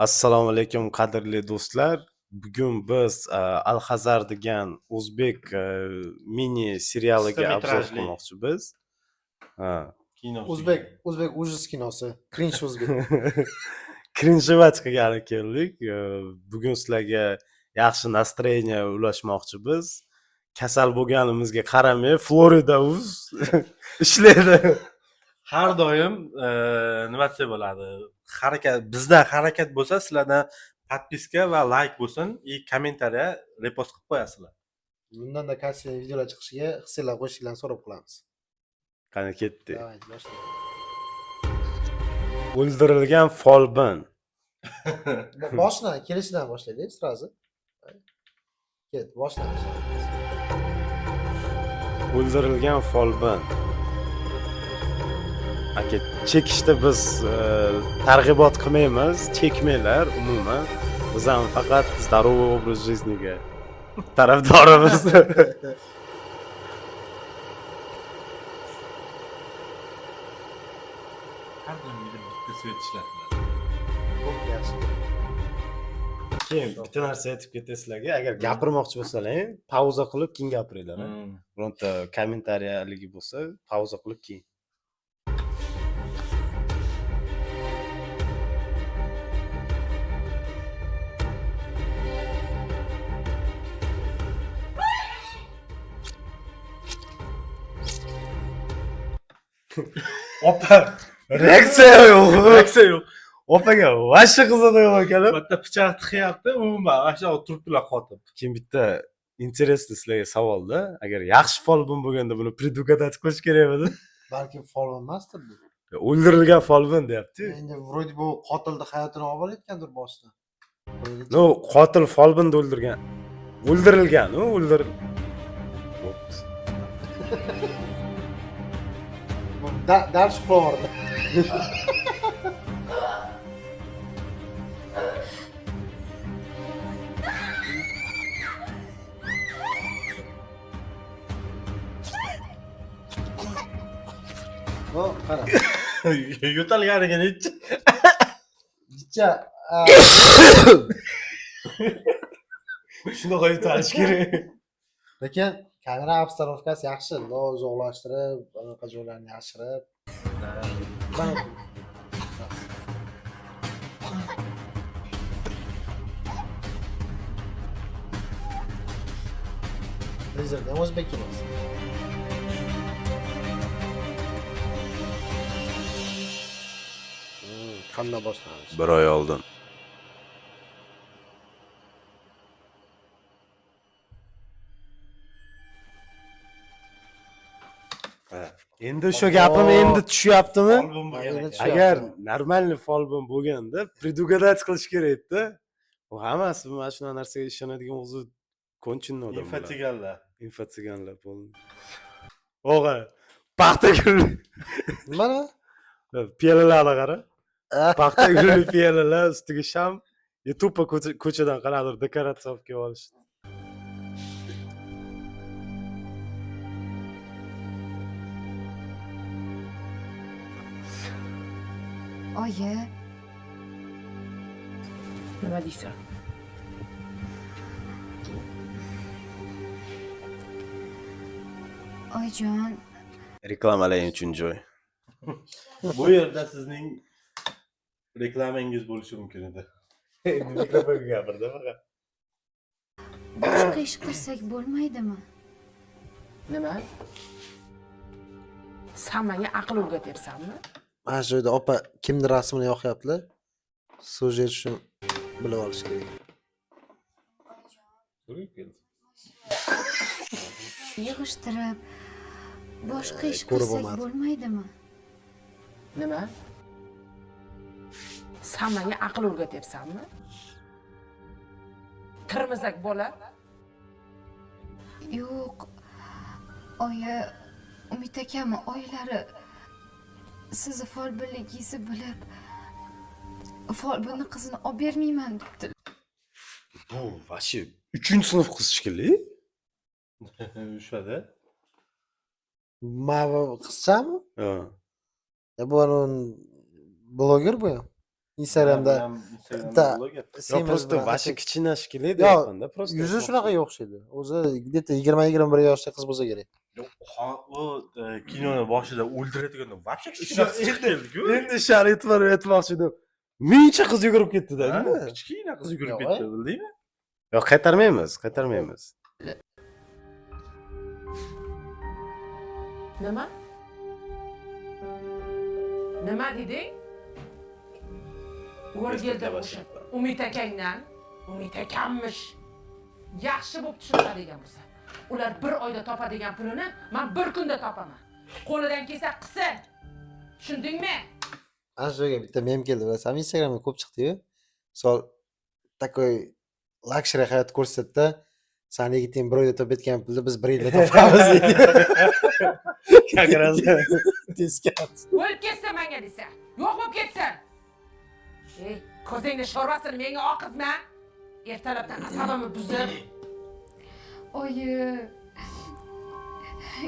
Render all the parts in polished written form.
Assalomu alaykum, qadrli do'stlar. Bugun biz Al-Hazar degan o'zbek mini serialiga Qisqa obzor metrajli. qilmoqchimiz. Ha. Kinosi. O'zbek ужас kinosi. Cringe o'zbek. Krinjevать qilgani keldik. Bugun sizlarga yaxshi настроение ulashmoqchimiz. Kasal bo'lganimizga qaramay, Florida uz ishlaydi. Har doim nima desa bo'ladi? Harakat, bizda harakat bo'lsa, sizlardan подписка va like bo'lsin и kommentariya repost qilib qo'yasizlar. Bundan-da качественный videolar chiqishiga hissiylar qo'yishinglarni so'rab qolamiz. Qani, ketdik. Давай, boshlaylik. O'ldirilgan folbin. Boshidan, kelishidan boshlaylik сразу. Ket, boshidan. O'ldirilgan folbin. Aka, chekishda biz targ'ibot qilmaymiz, chekmanglar umuman. Biz ham faqat здоровый образ жизни ga tarafdorimiz. Har doim bitta свет ishlatiladi. Xo'p, yaxshi. Keyin bitta narsa aytib ketay sizlarga, agar gapirmoqchi bo'lsalar, pauza qilib keyin gapiringlar. A? Bironta kommentariyaligi bo'lsa, pauza qilib keyin. Opa, reaksiya yo'q. Reaksiya yo'q. Opaga вообще qizig'i yo'q ekan. Bitta pichoq tiqyapti, umuman mana shu turibdilar qotib. Keyin bitta интересный sizlarga savolda, agar yaxshi folbin bo'lganda buni предугадать qilish kerakmidi? Balki folbin emasdir bu. O'ldirilgan folbin deyapti. Endi вроде bu qotilni hayotini olib olayotgandir boshida. Ну, qotil folbinni o'ldirgan. O'ldirilgan, u o'ldir. Bo'pti. Dars uxlavordi. No, qara. Yo'talganiga nechi? Jicha, Shunaqa yutalish kerak. Lekin kamera обстановкasi yaxshi, lo uzoqlashtirib, anaqa joylarni yashirib. Mana Lizard ham o'zbek kinosi. Qanday boshlanish? Bir oy oldin. Ha, endi o'sha gapim endi tushyaptimi? Folbin bo'lgan Endi ekan. Agar нормальный folbin bo'lganda предугадать qilish kerak edi. U hammasi mana shunaqa narsaga ishonadigan o'zi конченый odamlar. Infotsiganlar. Infotsiganlar bo'ldi. Og'a, paxta gulli Mana piyolalarni qara. Paxta gulli piyolalar ustiga sham, и тупо ko'chadan qanaqadir dekoratsiya olib kelib olishdi. Oyi, Nima deysan? Oyijon, Reklamalang uchun joy. Bu yerda sizning reklamangiz bo'lishi mumkin edi. Endi mikrofonga gapirdi faqat. Boshqa ish qilsak bo'lmaydimi? Nima? San menga aql o'rgatyapsanmi? Mana shu yerda opa kimni rasmini yoqyaptilar? Syujet shuni bilib olish kerak. Yig'ishtirib, boshqa ish Ko'rib qilsak olmadim. bo'lmaydimi? Nima? San menga aql o'rgatyapsanmi? Kirmizak bola. Yo'q. Oyi, Umid akami oyilari sizni folbinligingizni bilib, folbinni qizini olib bermayman debdi. Bu вообще 3-sinf qiz shekilli. O'shada. Mana bu qizchami? Ha. Ya bu anavi bloger bu ham. Instagramda bitta bloger. Yo, semiz просто bilan вообще kichkina shekilli Yo, deyapmanda, просто. Yuzi shunaqaga o'xshaydi. O'zi где-то 20-21 yoshda qiz bo'lsa kerak. Yo'q, u kinoni boshida o'ldiradigan вообще kichkina qiz chiqib keldi-ku. Endi shar e'tibor aytmoqchi edim. Mingcha qiz yugurib ketdi-da. Ha, kichkina qiz yugurib Yo'q, ketdi, bildingmi? Yo'q, qaytarmaymiz, qaytarmaymiz. Nima? Nima deding? O'rgildim o'sha Umid akangdan. Umid akammish. Yaxshi bo'pti shunaqa degan bo'lsa. Ular bir oyda topadigan pulini man bir kunda topaman. Qo'lidan kelsa qilsin. Tushundingmi? Ana shu joyga bitta mem keldi, bilasanmi? Instagramga ko'p chiqdi-yu. Misol, такой luxury hayot ko'rsatdi. Sani yigiting bir oyda topayotgan pulni biz bir yilda topamiz deydi. Как раз. Teskari. O'lib ketsin menga desa. Yo'q bo'lib ketsin. Ey, ko'zingni sho'rvasini menga oqizma. Ertalabdan asabimni buzib. Oyi,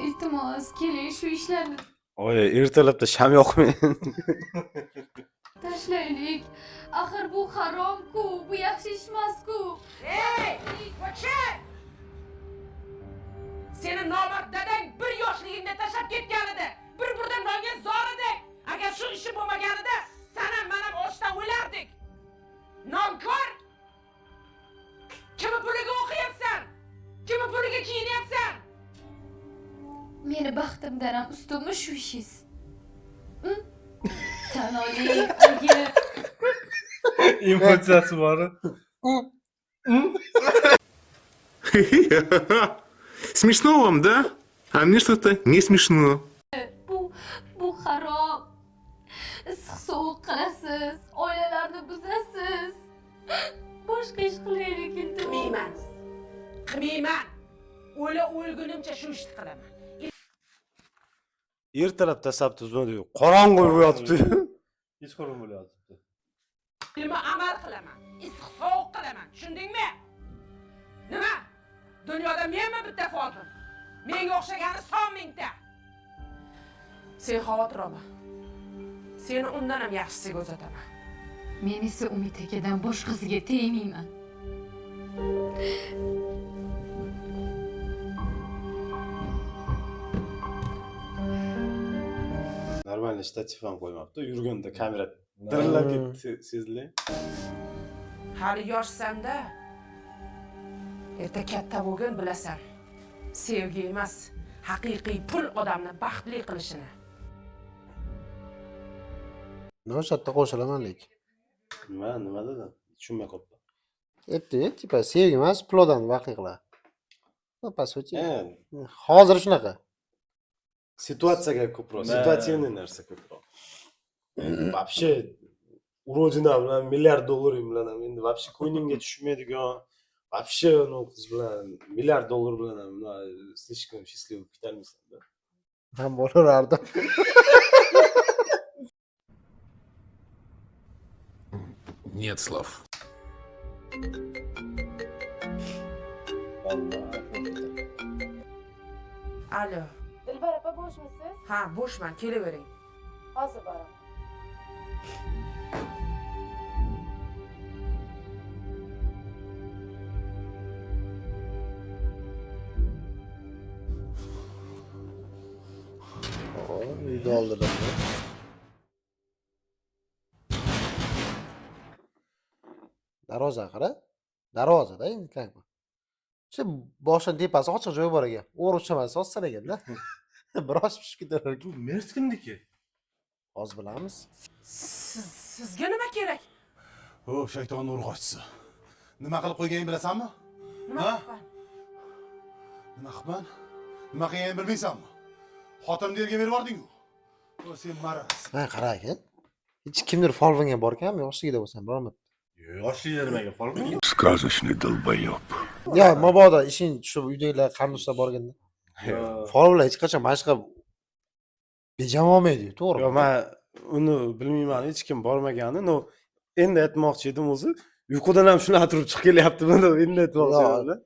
iltimos, keling, shu ishlarni Oy, ertalabda sham yoqmang. tashlaylik. Axir bu harom-ku, bu yaxshi ish emas-ku. Ey, o'chir! Seni nomard dadang bir yoshligingda tashlab ketgan edi. Bir burda nonga zor edik. Agar shu ishi bo'lmaganida, san ham man ham ochdan o'lardik. Nonkor! Kimni puliga o'qiyapsan? Kimni puliga kiyinyapsan? Meni baxtimdan ham ustunmi shu ishingiz? Tan oling, oyi. Emotsiyasi bor. Смешно вам, да? А мне что-то не смешно. Bu harom. Issiq sovuq qilasiz, oilalarni buzasiz. Boshqa ish qilaylik, iltimos. Qilmayman. Qilmayman. O'la o'lgunimcha shu ishni qilaman. Ertalab tashlab tuzmadi. Qorong'u bo'lib yotibdi. Kechqurun bo'lyapti. Ilmi amal qilaman. Issiq sovuq qilaman. Tushundingmi? Nima? Dunyoda menmi bitta folbin? Menga o'xshagani son mingta. Sen xavotir olma. Seni undan ham yaxshisiga uzataman. Men esa Umid akadan boshqasiga tegmayman. Нормальный shtativ ham qo'ymabdi. Yurganda kamera dirillab ketdi, sezildi. Hali yoshsan-da. Erta katta bo'lgin, bilasan. Sevgi emas, haqiqiy pul odamni baxtli qilishini. Nima, o'sha yerda qo'shilaman lekin. Nima, nima dedi? Tushunmay qolibman. Aytdi, типа sevgi emas, pul odamni baxtli qiladi. Ну, по сути, hozir shunaqa. Situatsiyaga ko'proq, Да. ситуативный narsa ko'proq. Вообще уродина bilan milliard dollaring bilan ham endi вообще ko'nglingga tushmaydigan, вообще, ну, qiz bilan milliard dollar bilan ham слишком счастливый bo'lib ketolmaysan-da. Man bo'laverardim. Нет слов. Vallohi. Alo. Dilbar opa, bo'shmisiz? Ha, bo'shman, kelavering. Hozir boraman. O, uyda oldilar. Darvoza qara. Darvozada endi как бы. Shu boshini tepasi ochiq joyi bor ekan. O'g'ri emas, sotsan ekanda. Biroz pishib ketaver ekan. Bu Mers kimniki? Hozir bilamiz. Sizga nima kerak? O, shayton urg'ochisi. Nima qilib qo'yganingni bilasanmi? Nima Ha? qilibman? Nima qilibman? Nima qilganingni bilmaysanmi? Xotinimni erga berib yubording-ku. O, sen maraz. Ha, qara aka. Hech kimdir folbinga borganmi? Yoshligida bo'lsam biror marta. Yoshligida nimaga folbin? Сказочный долбоеб. Yo, mabodo ishing tushib uydagilar qarindoshlar borganda. Folbinlar hech qachon mana shunaqa bejama olmaydi, to'g'rimi? Yo'q, man uni bilmayman, hech kim bormagani. Но, endi aytmoqchi edim o'zi. Uyqudan ham shunaqa turib chiqib kelyaptimi deb endi aytmoqchi Yo'q. edim.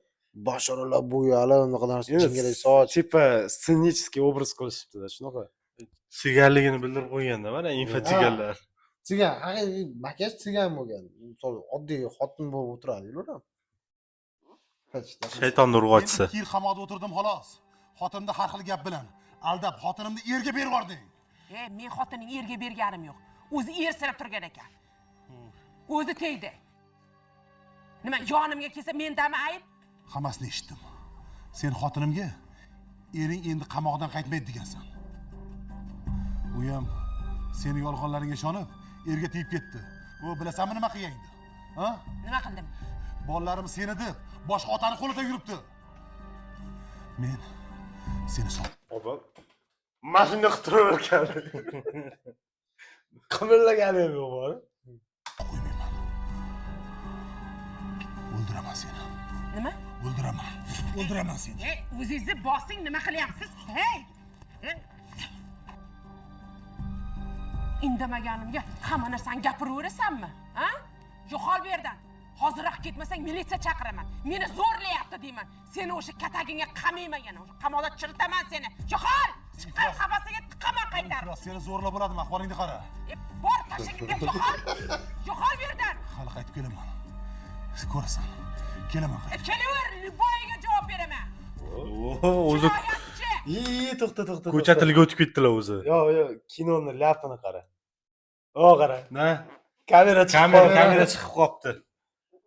Bashoralar bo'yalib, unaqa narsa, Endi jingalak soch. Типа сценический образ qilishibdi-da, shunaqa. Chiganligini bildirib qo'yganda mana infochiganlar. Sigan, haqiqiy makiyaj sigan bo'lgan. Misol oddiy xotin bo'lib o'tiradi ular ham. Shaytonni urg'ochisi. Men 2 yil qamoqda o'tirdim xolos. Xotinimni har xil gap bilan aldab, xotinimni erga berib yubording. E, men xotinning erga berganim yo'q. O'zi ersirab turgan ekan. O'zi tegdi. Nima, yonimga kelsa mendami ayb? Hammasini eshitdim. Sen xotinimga ering endi qamoqdan qaytmaydi degansan. U ham seni yolg'onlaringga ishonib, erga tegib ketdi. U bilasanmi nima qilgangni? Ha? Nima qildim? Bolalarim seni deb boshqa otani qo'lida yuribdi. Men seni sot Opa. Mana shunday qilib turaver ekan. Qimirlagani ham yo'q bor. Qo'ymayman. O'ldiraman seni. Nima? O'ldiraman. O'ldiraman seni. E, o'zingizni bosing, nima qilyapsiz? Hey! E? Indamaganimga hamma narsani gapiraverasanmi? Ha? Yo'qol bu yerdan. Hoziroq ketmasang militsiya chaqiraman. Meni zo'rlayapti deyman. Seni o'sha katagingga qamayman yana. O'sha qamoqda chiritaman seni. Yo'qol! Chiqqan qafasiga tiqaman qaytarib. Iflos, seni zo'rlab bo'ladimi? Ahvolingni qara. E, bor tashingga yo'qol! Yo'qol bu yerdan. Hali qaytib kelaman. Ko'rasan. Kelaman E, qaytib. kelaver, любой ga javob beraman. O'zi Jinoyatchi! Yi, to'xta, to'xta. ko'cha tiliga o'tib ketdilar o'zi. Yo'q, yo'q, kinoni ляп ini qara. O, qara. Na, Kamera chiqib kamera qoldi. Kamera chiqib qolibdi.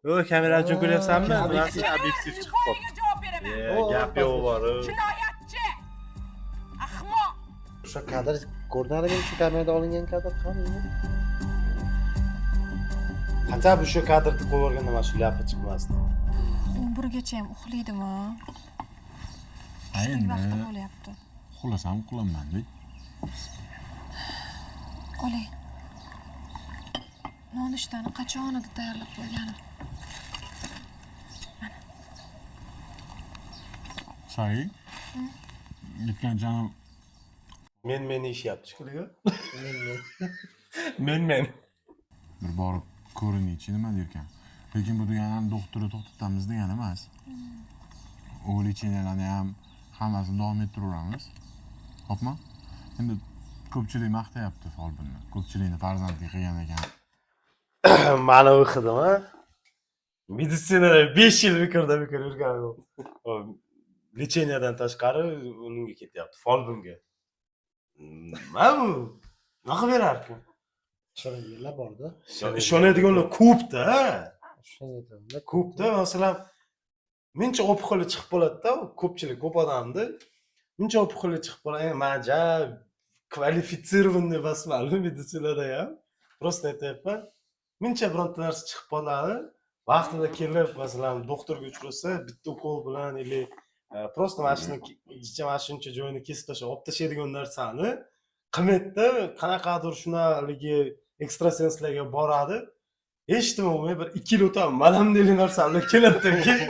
Yo, kamera uchun kulyapsanmi? Nimasi Kelaver, obyektiv chiqib любой ga qolibdi. javob beraman. E, gap yo'q bor. Jinoyatchi! Ahmoq! O'sha kadr ko'rinadimi, shu kamerada olingan kadr qani? Хотя бы shu kadrni qo'yib yuborganda mana shu ляп i chiqmasdi. 11gacha ham uxlaydimi? A endi Vaqti bo'lyapti. Uxlasam uxlaman-da. Oling. Nonushtani qachon edi tayyorlab qo'yganim. Sayi. Yetgancha Men meni ishyapti shekilli. Men men. Bir borib ko'rinaychi, nima derkan. Lekin bu degani ham doktorni to'xtatamiz degani emas. U лечения larni ham hammasini davom ettiraveramiz. Xo'pmi? Endi ko'pchilik maqtayapti folbinni. Ko'pchilikni farzandli qilgan ekan. Mani выход im, a? Meditsinada 5 yil bekorda bekor yurgan yo'q. Лечения dan tashqari unga ketyapti, folbinga. Nima bu? Nima qilib berarkin? Ishonadiganlar borda. Ishonadiganlar ko'pda. Shunga aytaman-da. Ko'pda, masalan, muncha опухоли chiqib qoladida, ko'pchilik, ko'p odamni muncha опухоли chiqib qoladi. Man ja квалифицированный emasman meditsinada ham. Просто aytyapman. Muncha bironta narsa chiqib qoladi. Vaqtida kelib, masalan, doktorga uchrasa, bitta ukol bilan или просто mana shuni jicha mana shuncha joyini kesib tashlab olib tashlaydigan narsani qilmaydida, qanaqadir shunaqa haligi ekstrasenslarga boradi. Hech nima bo'lmay bir 2 yil o'tadi, mana bunday narsalar keladida, keyin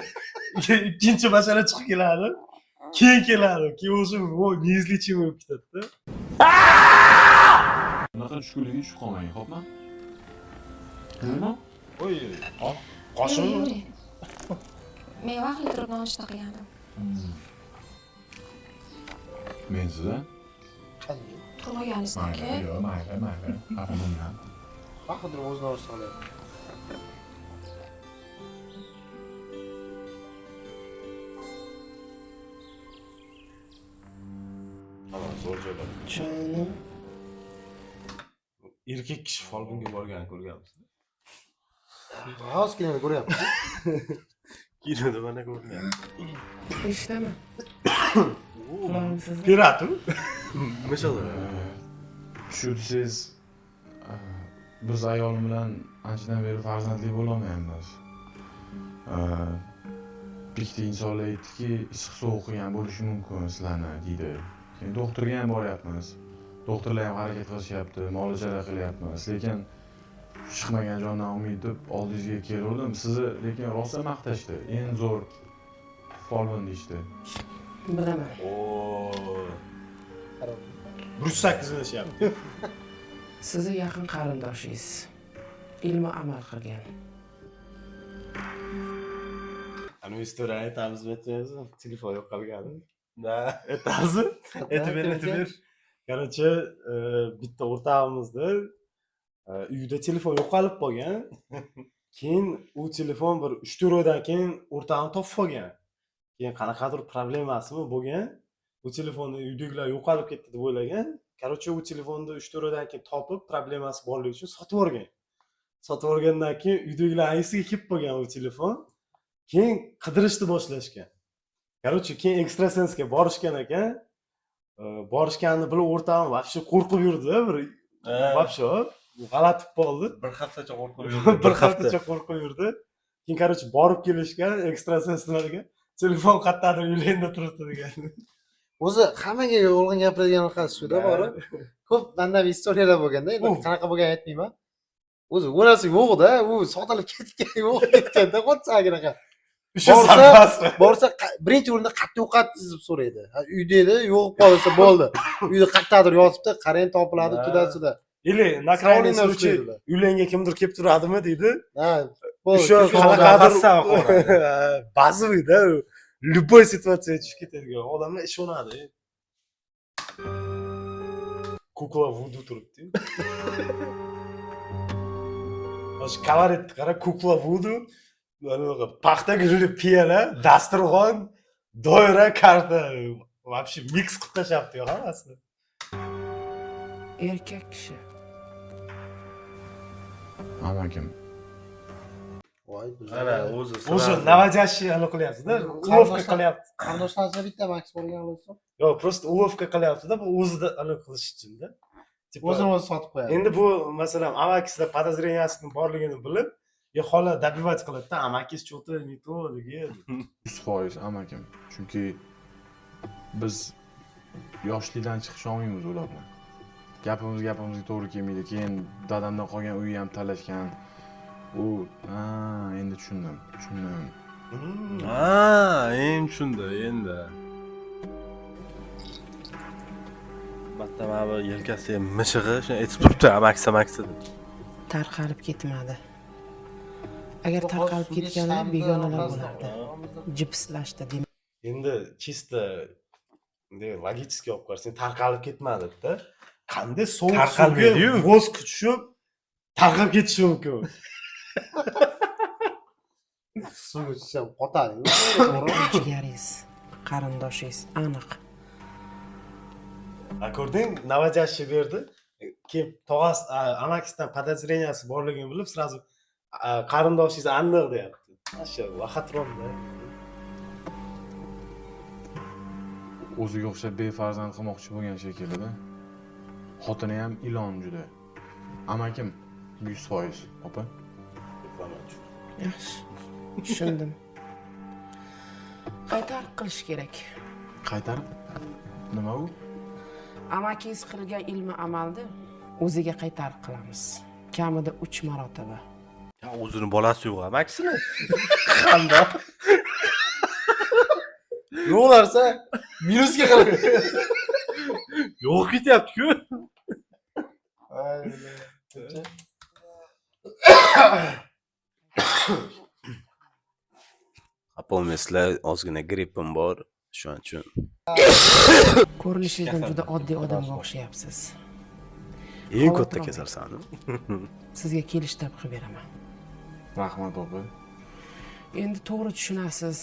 ikkinchi masala chiqib keladi, keyin keladi, keyin o'zi неизлечимый bo'lib ketadida. Bunaqa tushkunlikka tushib qolmang, xo'pmi? Nima? Oy, qoshim. Yuring. Men vaqtli turib nonushta qilgandim. Men sizni Turmaganingizdan Mayli, keyin yo'q, mayli, mayli. Xafa bo'lmang. Vaqtli turib o'zi nonushta qilyapti. Zo'r joylar. Erkak kishi folbinga borganini ko'rganmiz? Hozir kinoda ko'ryapmiz. Kinoda mana ko'rinyapti. Eshitaman. Qulog'im Pirat u. Misol. Shu desangiz, biz ayolim bilan anchadan beri farzandli bo'lolmayapmiz. Bitta insonlar aytdiki, issiq sovuq qilgan bo'lishi mumkin sizlarni deydi. Keyin doktorga ham boryapmiz. Doktorlar ham harakat qilishyapti, muolajalar qilyapmiz, lekin chiqmagan jondan umid deb oldingizga keluvdim. Sizni lekin rosa maqtashdi. Eng zo'r folbin deyishdi. Bilaman. Oo. 108 yashyapti. Sizni yaqin qarindoshingiz ilmi amal qilgan. Anavi история ni aytamizmi, aytmaymizmi? Telefon yo'qolgani. Na, Aytamizmi? Aytib ber, aytib ber. Короче, bitta o'rtog'imizni Uyda telefon yo'qolib qolgan. Keyin u telefon bir 3-4 oydan keyin o'rtog'im topib olgan. Keyin qanaqadir problemasimi bo'lgan, u telefonni uydagilar yo'qolib ketdi deb o'ylagan. Короче, u telefonni 3-4 oydan keyin topib, problemasi borligi uchun sotib yuborgan. Sotib yuborgandan keyin uydagilarni esiga kelib qolgan u telefon. Keyin qidirishni boshlashgan. Короче, keyin ekstrasensga borishgan ekan. Borishganini bilib, o'rtog'im вообще qo'rqib yurdi bir, вообще g'alati bo'lib qoldi. Bir haftacha qo'rqib yurdi. Bir haftacha qo'rqib yurdi. Keyin, короче, borib kelishgan ekstrasens nimaga, telefon qayerdadir uylarida turibdi degan. O'zi hammaga yolg'on gapiradigan orqasi shuda borib. Ko'p manda история lar bo'lganda, endi qanaqa bo'lganini aytmayman. O'zi u narsa yo'q-da, u sotilib ketgan, yo'q ketganda qo'tsaginaqa. O'sha Borsa birinchi o'rinda qayerda yo'qotdingiz deb so'raydi. Ha, uyda edi, yo'q qolsa bo'ldi. Uyda qayerdadir yotibdi, qarang, topiladi, туда-сюда. Или на крайний Savolingdan случай ushlaydilar. Uylarga kimdir kelib turadimi deydi. Ha, bo'ldi. O'sha qanaqadir базовый da, любой situatsiyaga tushib ketadigan odamlar ishonadi. Кукла вуду turibdi. Mana shu koloritni qara: кукла вуду, anaqa paxta gulli piyola, dasturxon, doira, karta, вообще микс qilib tashlabdi hammasini. Erkak kishi. Amakim. Voy, Ana o'zi O'sha наводящий anaqa qilyaptida, уловка qilyapti. Qarindoshlar ichida bitta Max borgan bo'lsa, Yo'q, просто уловка qilyaptida, bu o'zida anaqa qilish uchunda. Типа, o'zini o'zi sotib qo'yadi. Endi bu, masalan, amakisida подозрения sini borligini bilib, yo xola добивать qiladida, amakis что-то не то degan. 100% amakim. Chunki biz yoshlikdan chiqisha olmaymiz ular bilan. Gapimiz gapimizga to'g'ri kelmaydi. Keyin dadamdan qolgan uyi ham talashgan. U, ha, endi tushundim, tushundim. Ha, endi tushundi, endi. Bitta mana bu yelkasi mishig'i shuni aytib turibdi, amakisi, amakisi deb. Tarqalib ketmadi. Agar tarqalib ketganida begonalar bo'lardi. Jipslashdi demak. Endi чисто bunday логически olib qarasang, tarqalib ketmadida. Qanday sovuq suvga Tarqalmaydi-yu. Воск tushib tarqab ketishi mumkin? Suvga tushsa ham qotadi. Jigaringiz, qarindoshingiz aniq. Ha, ko'rding, наводящий berdi. Keyin tog'asi, amakisidan подозрения si borligini bilib, сразу qarindoshingiz aniq deyapti. Mana shu лохотрон da. O'ziga o'xshab befarzand qilmoqchi bo'lgan shekillida. Xotini ham ilon juda. Amakim 100%, opa. Yaxshi. Tushundim. Qaytarib qilish kerak. Qaytarib? Nima u? Amakingiz qilgan ilmi amalni o'ziga qaytarib qilamiz. Kamida 3 marotaba. Ya, o'zini bolasi yo'q amakisini. Qandoq? Yo'q narsa minusga qilib. Yo'q ketyapti-ku. Ay, Xafa bo'lmaysizlar, ozgina grippim bor, shuning uchun. Ko'rinishingizdan juda oddiy odamga o'xshayapsiz. Eng Xavotir katta olmang. kasalsan. Sizga kelishtirib qilib beraman. Rahmat, opa. Endi to'g'ri tushunasiz.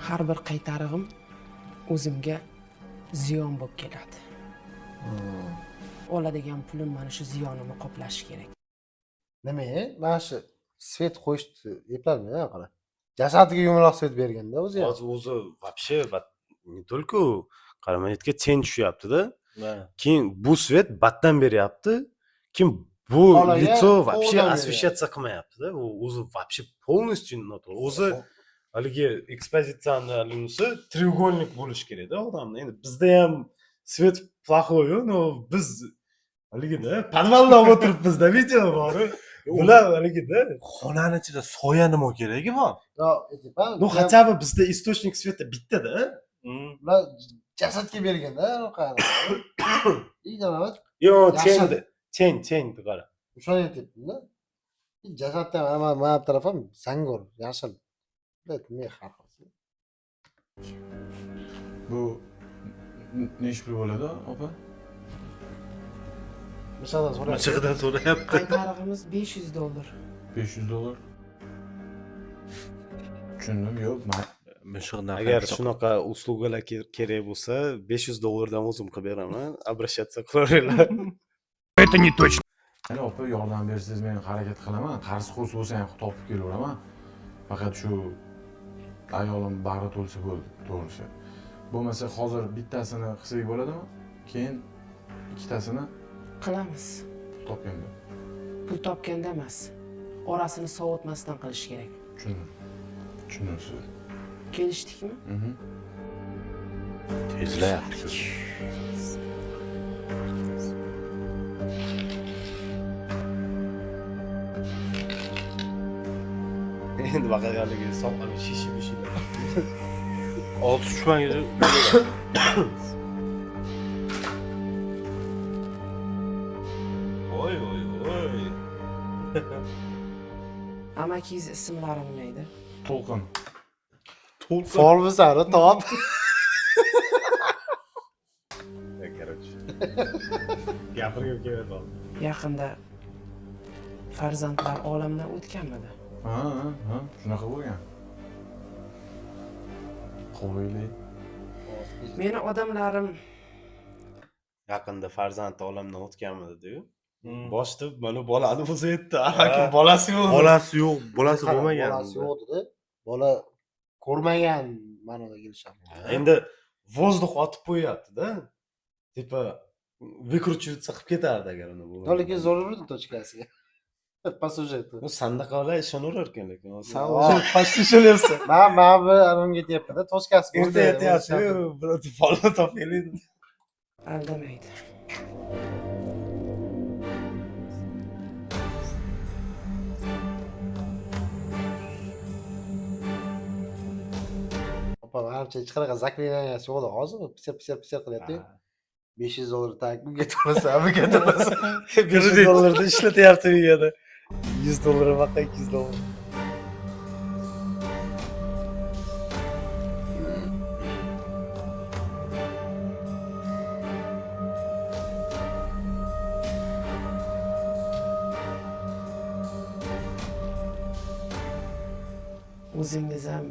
Har bir qaytarig'im o'zimga ziyon bo'lib keladi. Oladigan pulim mana shu ziyonimni qoplashi kerak. Nima, mana shu свет qo'yishni eplarmi, qara. Jasadiga yumaloq свет berganda o'zi ham. Hozir o'zi вообще не только qara, mana yerga тень tushyapti-da. Keyin bu свет batdan beryapti. Keyin bu Xolaga лицо вообще to'g'ridan освещаться qilmayapti-da. U o'zi вообще полностью noto'g'ri. O'zi haligi ekspozitsiyani haligisi треугольник bo'lishi kerakda odamni. Endi bizda ham свет плохой, но biz haligida подвал da olib o'tiribmizda video bor. Bular haligida Xonani ichida soya nima keragi bor? Yo, aytyapman, ну хотя бы bizda источник света bittada. Ular jasadga berganda anaqa. И Yo'q, Yaxshi. тень, тень, тень qara. O'shani aytyapman-da. Jasadda mana bu taraf ham zangor, yashil. Блядь, nima har xil. Bu nechi pul bo'ladi, opa? Misoldan so'rayapti. Mishig'idan so'rayapti. Qaytarig'imiz 500 dollar. 500 dollar. Tushundim, yo'q, man Mishig'idan Agar shunaqa услуга lar kerak bo'lsa, 500 dollardan o'zim qilib beraman. Обращаться qilaveringlar. Mayli opa, yordam bersangiz men harakat qilaman. Qarz qurs bo'lsa ham topib kelaveraman. Faqat shu ayolim bag'ri to'lsa bo'ldi, to'g'risi. Bo'lmasa hozir bittasini qilsak bo'ladimi? Keyin ikkitasini Qilamiz. topganda. Pul topganda emas. Orasini sovutmasdan qilish kerak. Tushundim. Tushundim sizni. Kelishdikmi? Mhm. Tezlayapti. Endi baqaganligi soqoli shishib shishib. Olti tushmanga. Oy oy oy. Amakingiz ismlari nima edi? To'lqin. Folmisani top. Короче. Gapirgim kelmadi hozir. Yaqinda farzandlar olamdan o'tganmidi? Ha, shunaqa bo'lgan. Qo'yli. Meni odamlarim Yaqinda farzandi olamdan o'tganmidi dedi-yu. Boshida mana bolani o'zi aytdi. Lekin bolasi yo'q. Bolasi yo'q, bolasi Qara, bo'lmagan. Bolasi yo'q dedi. Bola ko'rmagan ma'noda kelishadi. Endi воздух otib qo'yyapti-da. Типа выкручиваться qilib ketardi agar uni No, lekin zo'r urdi точка siga. По сюжету. Ну, sandaqalar ishonaverar ekan lekin. San Yo'q. o'zi почти ishonyapsan. Man bu anonga aytyapman-da, точка si Erta aytyapti, birov folni topaylik. Aldamaydi. Opa, manimcha hech qanaqa заклинания si yo'q hozir. Pisir pisir pisir qilyapti. 500 dollar так bunga to'lasa, bunga to'lasa. 500 dollarni ishlatyapti miyada. 100 dollar baqa 200 dollar. O'zingiz ham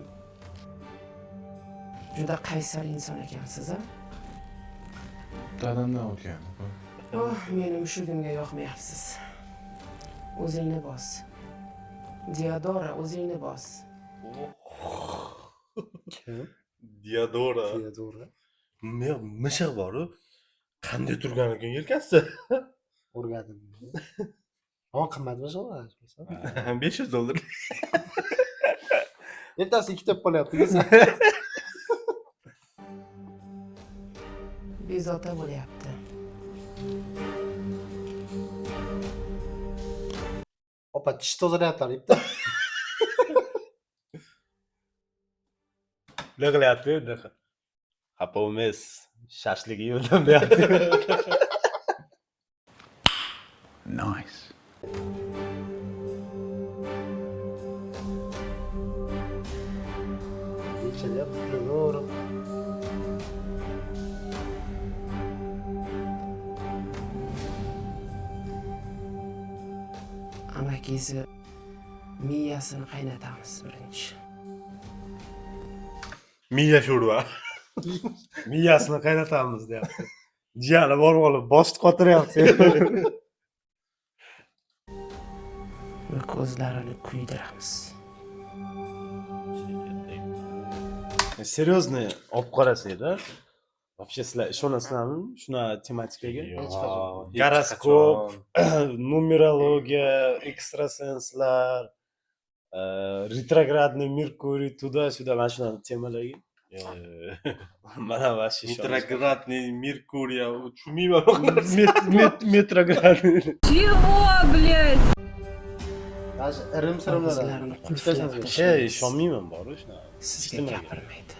juda qaysar inson ekansiz, a? Dadamdan o'tgan. Opa. Oh, meni mushugimga yoqmayapsiz. O'zingni bos. Diadora, o'zingni bos. Kim? Diadora. Diadora. Mishiq bor-u. Qanday turgan ekan yelkasi? O'rgandim. Ammo qimmat bo'lsa, 500 dollar. Ertasi ikkita bo'lib qolyapti. Bezovta bo'lyapti. Opa, tish tozalayapti bitta. Nima qilyapti endi? Xafa emas, shashlik yedim deyapti. Nice. Tekshiryapti, kulaverib. Amakingizni miyasini qaynatamiz birinchi. Miya sho'rva. Miyasini qaynatamiz deyapti. Jiyani borib olib boshni qotiryapti. Va ko'zlarini kuydiramiz. Серьезно, olib qarasangda, вообще sizlar ishonasizlarmi shunaqa tematikaga? Hech qachon. Goroskop, numerologiya, ekstrasenslar, ретроградный Меркурий, туда-сюда, mana shunaqa temalarga. Mana вообще Ретроградный Меркурий, tushunmayman bu narsa. Метроградный. Чего, блядь? Даже irim sirimlar. Og'izlarini qulflab Şey, tashlaymiz. ishonmayman boru shunaqa. Sizga Nimaga? gapirmaydi.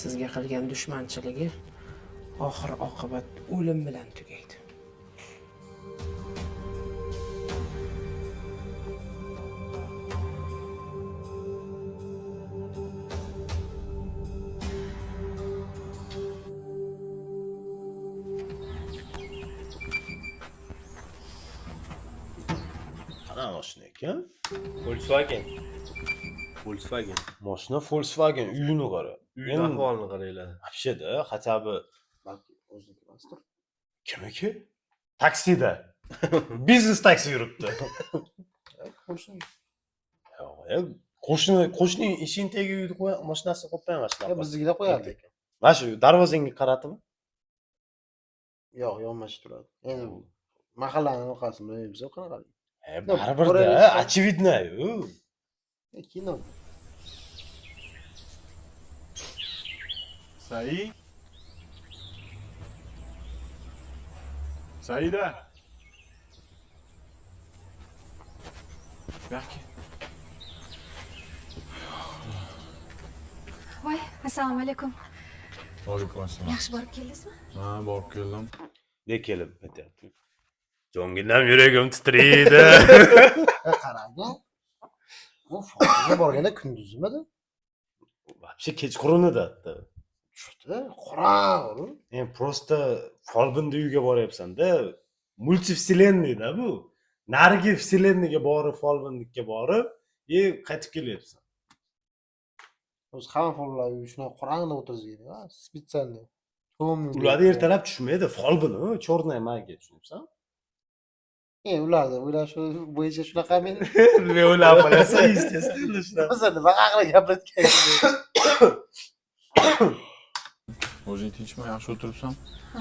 Sizga qilgan dushmanchiligi oxir oqibat o'lim bilan tugaydi. Qanaqa mashina ekan? Volkswagen. Volkswagen. Mashina Volkswagen, uyini qara. Uyni Endi ahvolini qaranglar. Вообще-da, хотя бы Balki o'ziniki emasdir. Kimiki? Taksida. Biznes taksi yuribdi. Qo'shni. Yo'q, qo'shni, qo'shning eshigini tagiga uyni qo'ya, mashinasini qo'yib qo'yaman shunaqa. Biznikilar qo'yardi ekan. Mana shu darvozangga qaratibmi? Yo'q, yonmashi turadi. Endi mahallani anaqasini bilmaymiz qanaqalik. Baribir-da, очевидно-yu. Kino. Sai? Saida! Buyoqqa. Voy, assalomu alaykum. Alaykum assalom. Yaxshi borib keldingizmi? Ha, borib keldim. Ne kelib aytyapti. Jonginam yuragim titraydi. Qarang. Bu folga borganda kunduzmidi? Вообще kechqurun edi hatto. Tushdi, qorong'i. Endi просто folbinni uyiga boryapsan-da. Мультивселенный da bu. Narigi вселенный ga borib, folbinnikka borib, и qaytib kelyapsan. O'zi hamma follar uyi shunaqa qorong'ida o'tirishgan, специально. Темный. Ularda ertalab tushmaydi, folbin, u черная магия, tushunyapsan? Ularni o'ylashi bo'yicha shunaqa men. Nima o'ylab qolasan, естественно, shunaqa. O'zi nima haqida gapirayotgan? O'zing tinchmi, yaxshi o'tiribsan? Ha,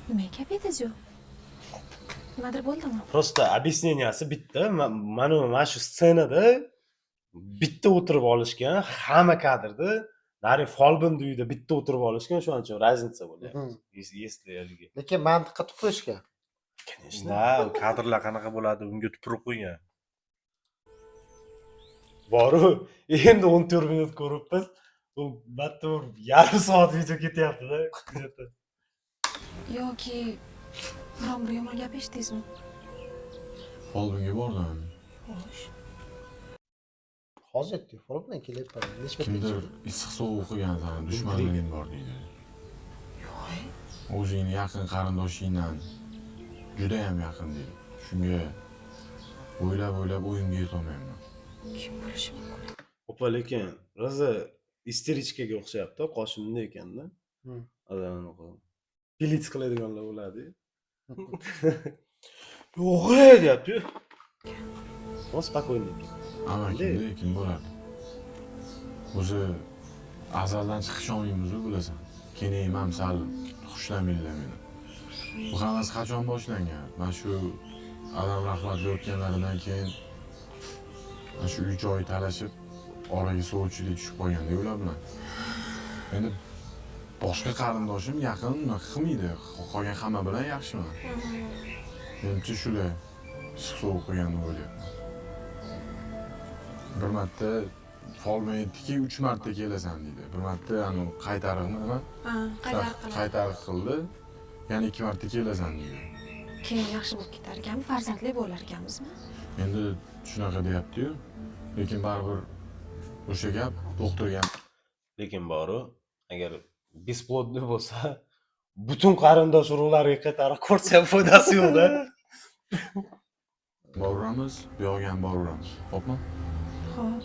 nima gap edingiz? Nimadir bo'ldimi? Просто объяснения si bitta, mana shu ssenada bitta o'tirib olishgan, hamma kadrda nari folbinni uyida bitta o'tirib olishgan, shuning uchun разница bo'lyapti. Если haligi. Lekin mantiqqa tupurishgan. Конечно. Da, kadrlar qanaqa bo'ladi, unga tupurib qo'ygan. Boru, endi 14 minut ko'ribmiz. Bu bitta bir yarim soat video ketyapti-da. Где-то. Yoki biron bir yomon gap eshitdingizmi? Folbinga bordim. Xo'sh. Hozir aytdi, fol bilan kelyapman. Necha marta Kimdir eshitdim. issiq sovuq qilgan sani, dushmanlaring bor deydi. O'zingni yaqin qarindoshingdan juda ham yaqin deydi. Shunga o'ylab-o'ylab o'yimga yetolmayman. Kim bo'lishi mumkin? Opa, lekin rosa истеричка ga o'xshayapti, qoshi bunday ekanda. Anaqa пилить qiladiganlar bo'ladi. Yo'q, ey deyapti. O спокойный. Amakimda kim bo'ladi? O'zi azaldan chiqisholmaymiz-u, bilasan. Keyin ham sal xushlamaydilar meni. Bu hammasi qachon boshlangan? Mana shu adam rahmatli o'tganlaridan keyin mana shu uy joyi talashib oraga sovchilik tushib qolganda ular bilan. Endi boshqa qarindoshim yaqin unaqa qilmaydi. Qolgan hamma bilan yaxshiman. Menimcha shular issiq sovuq qilgan deb o'ylayapman. Bir marta folbin aytdiki, 3 marta kelasan dedi. Bir marta anu qaytarig'mi nima? Ha, qaytariq qildi. Qaytariq qildi. Yana 2 marta kelasan dedi. Keyin yaxshi bo'lib ketar ekanmi, farzandli bo'lar ekanmizmi? Endi shunaqa deyapti-yu, lekin baribir o'sha gap doktorga ham. Lekin boru, agar бесплодный bo'lsa, butun qarindosh urug'lariga qaytarib ko'rsa ham foydasi yo'q-da. Boraveramiz, bu yoqqa ham boraveramiz. Xo'pmi? Xo'p.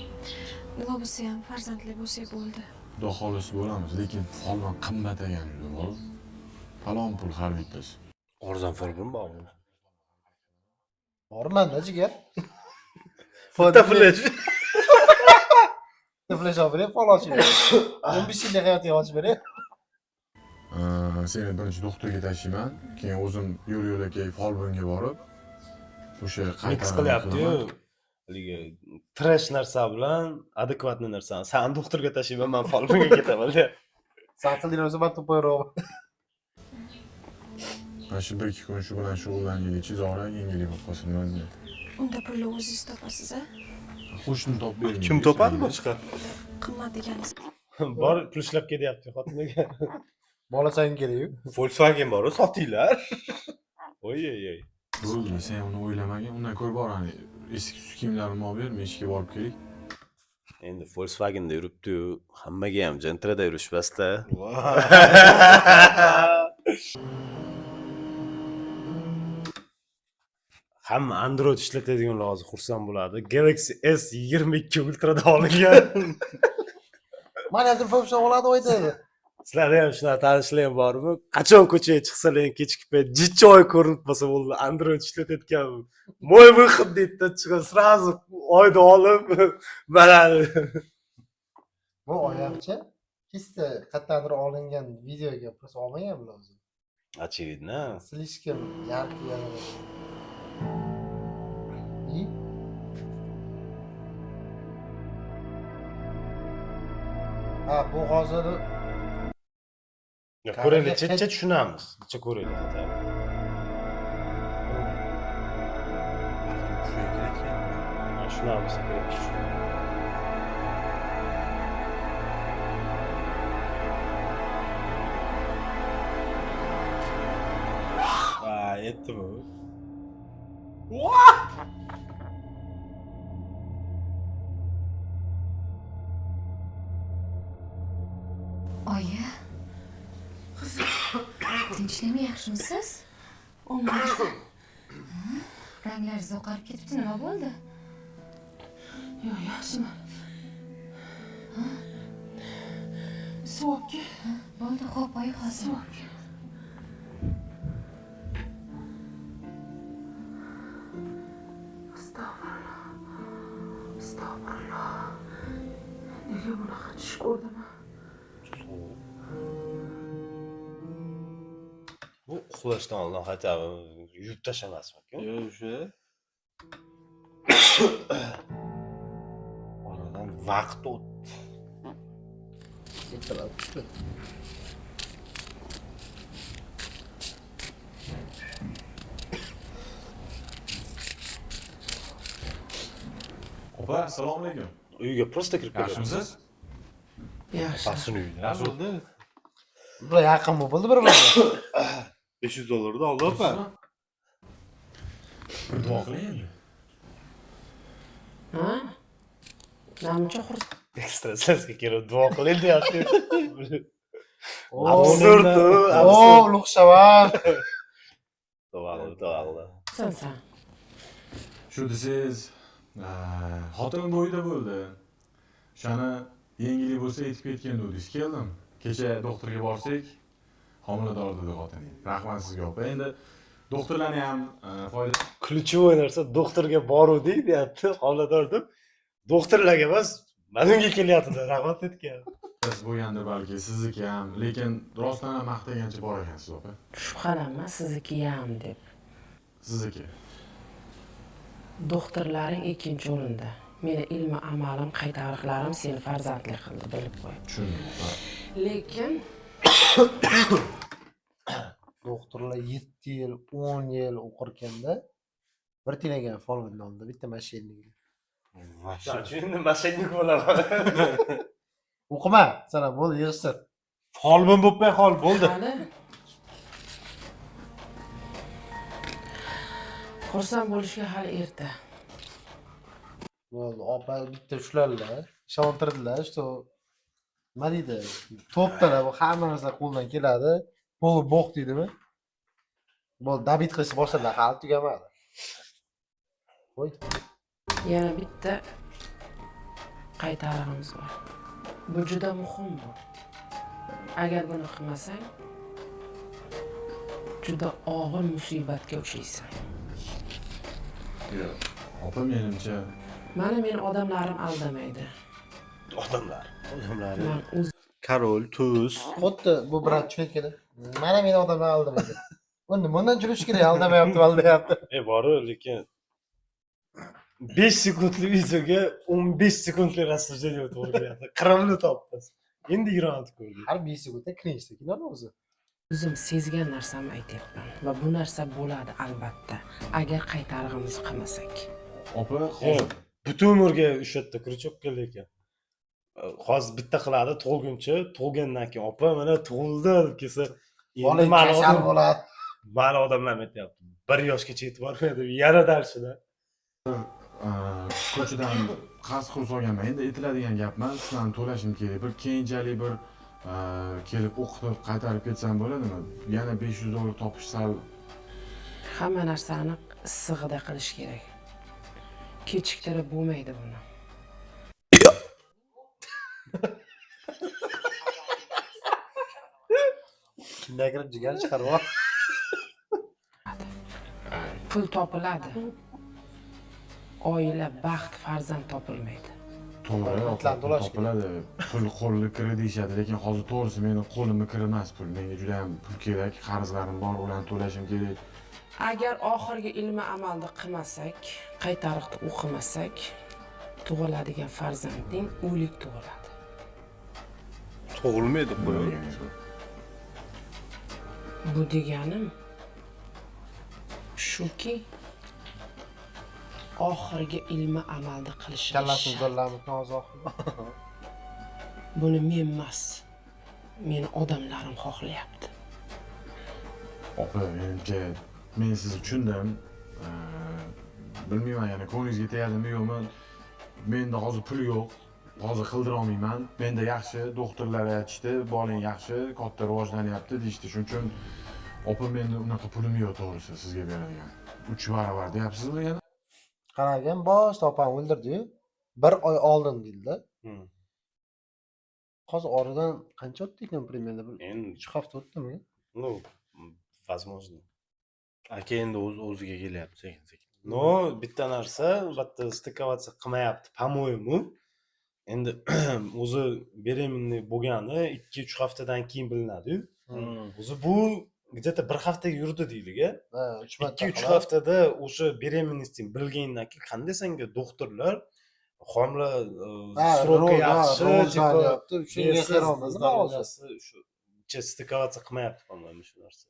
Nima bo'lsa ham farzandli bo'lsak bo'ldi. Xudo xohlasa bo'lamiz, lekin folbin qimmat ekan juda, bor. Falon pul har bittasi. Arzon folbin bormi? Bormanda jigar. Bitta flash. Bitta flash olib beray, fol ochib beray. 15 yillik hayotingni ochib beray. Seni birinchi doktorga tashiyman, keyin o'zim yo'l yo'lakay folbinga borib o'sha Mix qaytarini qilyapti-yu. qilaman. Haligi trash narsa bilan адекватный narsani. San doktorga tashiyman, man folbinga ketaman deyapti. San qilding o'zi, man to'payroq. Mana shu 1-2 kun shu bilan shug'ullanguncha zora yengillik bo'lib qolsin, nima deyman. Unda pulni o'zingiz topasiz, a? Qo'shni topib bermaydi. Kim topadi boshqa? Qimmat deganingiz. Bor pul ishlab ketyapti xotiniga. Bola san kerak-yu. Volkswagen bor-u, sotinglar. Oy oy oy. Bo'ldi, sen uni o'ylamagin. Undan ko'ra bor, hani eski kiyimlarimni olib ber, men ishga borib kelay. Endi Volkswagenda yuribdi-yu, hammaga ham Gentrada yurishmasda. Hamma Android ishlatadiganlar hozir xursand bo'ladi. Galaxy S22 Ultrada olingan. Mana ham telefon ushlab oladi o'ydi. Sizlarda ham shunaqa tanishlar ham bormi? Qachon ko'chaga chiqsalar ham kechki payt jicha oy ko'rinib qolsa bo'ldi, Android ishlatayotgan. Мой выход deydi, chiqib сразу oyni olib mana. Bu oyoqcha чисто qayerdandir olingan videoga просто olmagan bular o'zi. Очевидно. Слишком яркий yana. И ha, bu hozir Yo'q, ko'raylik, chetcha tushunamiz. Necha ko'raylik хотя бы. Balkim shunga kerak. Ha, tushunamiz, kerak. Ha, aytdimi? Oyi. Tinchlikmi, yaxshimisiz? O'ng'aysan. Ranglaringiz oqarib ketibdi, nima bo'ldi? Yo'q, yaxshiman. Suv olib kel. Bo'ldi, xo'p, oyi, hozir. Suv olib kel. Astag'firulloh. Astag'firulloh. Nega bunaqa tush ko'rdim? Bu uxlashdan oldin хотя бы yuvib tashlamasmikin? Yo'q, o'sha. Oradan vaqt o'tdi. Ertalab. Opa, assalomu alaykum. Uyga просто kirib keladi. Yaxshimisiz? Yaxshi. Opasini uyida. Yaxshi bo'ldi. Bular yaqin bo'ldi bir-biriga. 500 dollarni oldi opa. Bir duo qiling endi. Ha? Namuncha xursand Ekstrasensga kelib duo qiling deyapti. Oo, Absurd, Oo, absurd. ulug' shavar. Duo qil, duo qil. san. Shu desangiz, xotinim bo'yida bo'ldi. O'shani yengillik bo'lsa yetib ketgan dedingiz. Keldim. Kecha doktorga borsak, homilador dedi xotining. Rahmat sizga opa. Endi doktorlarni ham foyda Ключевой narsa doktorga boruvdik deyapti, homilador deb. Doktorlarga emas, mana unga kelyapti, rahmat aytgan. bo'lgandir balki sizniki ham, lekin rostdan ham maqtagancha bor ekansiz opa. Shubhalanma, sizniki ham deb. Sizniki. Doktorlaring ikkinchi o'rinda. Meni ilmi amalim, qaytariqlarim seni farzandli qildi, bilib qo'y. Tushundim. Lekin Doktorlar 7 yil, 10 yil o'qirkanda bir tilagan folbin oldi, bitta мошенник. Shuning endi мошенник bo'laman. O'qima, sana bo'ldi, yig'ishtir. Folbin bo'lmay qol, bo'ldi. Hali xursand bo'lishga hali erta. Bo'ldi, opa bitta ushlarlar, ishontirdilar, что nima deydi? To'ptalar bu hamma narsa qo'ldan keladi. Полубог deydimi? Bo'ldi, добить qilishni boshladilar, hali tugamadi. Qo'y. Yana bitta qaytarig'imiz bor. Bu juda muhim bu. Agar buni qilmasang, juda og'ir musibatga uchraysan. Yo'q. Opa, menimcha Mana meni odamlarim aldamaydi. Odamlar. Odamlar. Man o'z Король, tuz. Xuddi bu брат tushunayotganda, mana meni odamlar aldamaydi. Endi bundan tushunish kerak, aldamayapti, aldayapti. E boru, lekin 5 sekundli videoga 15 sekundli рассуждение to'g'ri kelyapti. Qrimni topdi. Endi 26 ko'rdik. Har 5 sekundda cringe kinoni o'zi. O'zim sezgan narsamni aytyapman va bu narsa bo'ladi albatta, agar qaytarig'imizni qilmasak. Opa, hozir Butun umrga o'sha yerda крючок ka lekin. Hozir bitta qiladi tug'ilguncha, tug'ilgandan keyin opa mana tug'ildi deb kelsa, Bola endi mani kasal odam, bo'ladi. Mani odamlar aytyapti. 1 yoshgacha yetib bormaydi, yana darshida. Ko'chadan qarz qurib solganman. Endi aytiladigan gap emas, shularni to'lashim kerak. Bir keyinchalik bir kelib o'qitib qaytarib ketsam bo'ladimi? Yana 500 dollar topish sal Hamma narsani issig'ida qilish kerak. Kechiktirib bo'lmaydi buni. Kimga kirib jigar chiqarib yubor. Pul topiladi. Oila, baxt, farzand topilmaydi. To'g'ri, Itlarni to'lash kerak. topiladi. Pul qo'lni kiri deyishadi, lekin hozir to'g'risi meni qo'limni kiri emas pul. Menga juda ham pul kerak, qarzlarim bor, ularni to'lashim kerak. Agar oxirgi ilmi amalda qilmasak, qaytariqni o'qimasak, tug'iladigan farzanding o'lik tug'iladi. Tug'ilmaydi Nima qo'y. deganingiz bu? Bu deganim shuki, oxirgi ilmi amalda qilishimiz Kallasini shart. zo'rlamidmi hozir oxiri? Buni men emas, meni odamlarim xohlayapti. Opa, menimcha men sizni tushundim. Bilmayman, yana ko'nglingizga tegadimi yo'qmi? Menda hozir pul yo'q. Hozir qildira olmayman. Menda yaxshi, doktorlar aytishdi, bolang yaxshi, katta rivojlanyapti deyishdi. Shuning uchun opa, menda unaqa pulim yo'q to'g'risi sizga beradigan. 3 barobar deyapsizmi yana? Qaragan boshida opam o'ldirdi-yu. Bir oy oldin deydi. Hozir oradan qancha o'tdi ekan примерно? Bir Endi 3 hafta o'tdimi? Ну, возможно. Aka endi o'z o'ziga kelyapti sekin sekin. Но, bitta narsa, albatta стыковаться qilmayapti, по-моему. Endi o'zi беременный bo'lgani 2-3 haftadan keyin bilinadi-yu. O'zi bu где-то bir haftaga yurdi deylik, a? Ha, 3 marta 2-3 qilib. haftada o'sha беременность ni bilgandan keyin qanday senga doktorlar homila Ha, сроки yaxshi, типа rivojlanyapti. Shunga bersiz, hayronmiz hozir. здоровья si shu стыковаться qilmayapti, по-моему, shu narsa.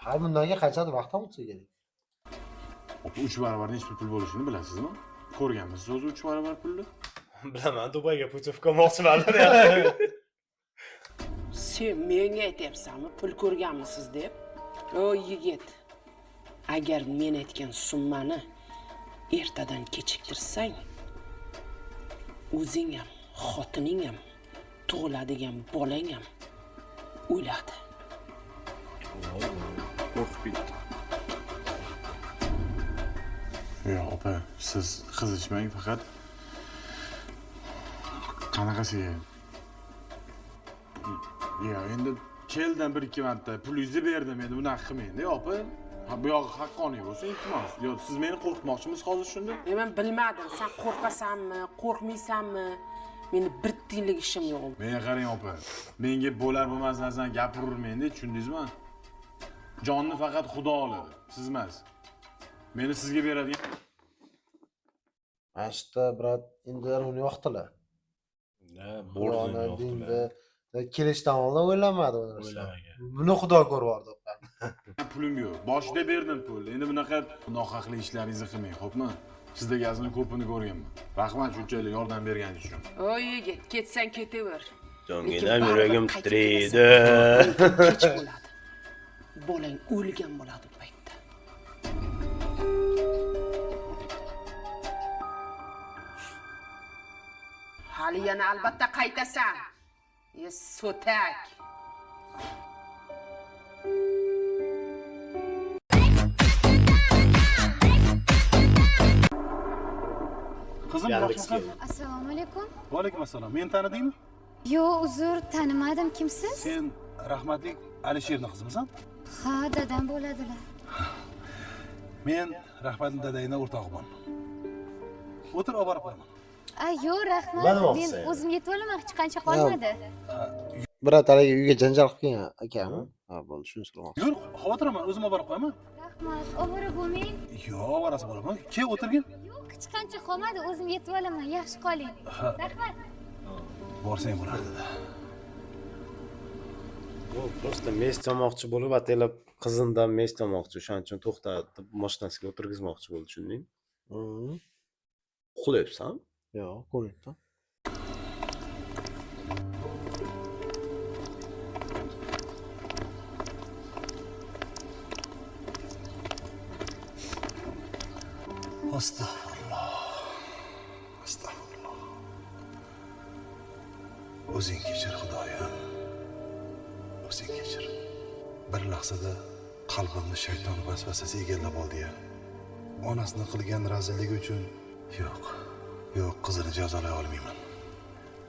Har bundan keyin qanchadir vaqt ham o'tsa kerak. Opa, 3 barobar necha pul bo'lishini bilasizmi? Ko'rganmisiz o'zi 3 barobar pulni? Bilaman, Dubayga путёвка olmoqchiman. Sen menga aytyapsanmi, pul ko'rganmisiz deb? O yigit, agar men aytgan summani ertadan kechiktirsang, o'zing ham, xotining ham, tug'iladigan bolang ham o'ladi. Qo'rqib ketdi. Yo'q, opa, siz qizishmang faqat. Qanaqasiga? Yo'q, endi keldim bir ikki marta pulingizni berdim, endi bunaqa qilmang-da, opa. Ha, bu yog'i haqqoniy bo'lsa, iltimos. Yo, siz meni qo'rqitmoqchimisiz hozir shunda? Men bilmadim, sen qo'rqasanmi, qo'rqmaysanmi? Meni bir tiyinlik ishim yo'q. Menga qarang, opa. Menga bo'lar bo'lmas narsani gapiravermang-da, tushundingizmi? Jonni faqat Xudo oladi, siz emas. Meni sizga beradigan Mana shu yerda, брат, endi uni yoqdilar. Bo'rzini Xudoni yoqdilar. dinda kelishdan oldin o'ylamadi u narsa. O'ylamagan. Buni Xudo ko'rib yubordi. Pulim yo'q. Boshida berdim pul. Endi bunaqa nohaqli ishlaringizni qilmang, xo'pmi? Sizda gazini ko'pini ko'rganman. Rahmat shunchalik yordam berganingiz uchun. O yigit, ketsang ketaver. Jonginam Lekin baribir yuragim qaytib titraydi. kelasan. Kech bo'ladi. Bolang o'lgan bo'ladi u paytda. Hali yana albatta qaytasan. E so'tak. Qizim, Yandex yaxshimisan? keldi. Assalomu alaykum. Va alaykum assalom. Meni tanidingmi? Yo'q, uzr, tanimadim. Kimsiz? Sen rahmatli Alisherning qizimisan? Ha, dadam bo'ladilar. Men rahmatli dadangning o'rtog'iman. O'tir, olib borib qo'yaman. A, yo'q, rahmat. Nima demoqchisiz Men endi? o'zim yetib olaman, hech qancha qolmadi. Брат, haligi uyga janjal qilib kelgan akami? Ha, bo'ldi, shuni so'ramoqchi. Yur, xavotir olma, o'zim olib borib qo'yaman. Rahmat, ovora bo'lmang. Yo'q, ovorasi bo'laman. Kel, o'tirgin. Yo'q, hech qancha qolmadi, o'zim yetib olaman. Yaxshi qoling. Ha. Rahmat. Borsang bo'lardi-da. Bu просто месть olmoqchi bo'lib, ataylab qizindan месть olmoqchi. O'shaning uchun to'xtatib, mashinasiga o'tirgizmoqchi bo'ldi, tushundingmi? Uxlayapsan? Yo'q, ko'ryapman. Astag'firulloh. Astag'firulloh. O'zing kechir, Xudoyim. O'zing kechir. Bir lahzada Qalbimni shayton vasvasasi egallab oldi-ya. Onasini qilgan razilligi uchun yo'q, yo'q, qizini jazolay olmayman.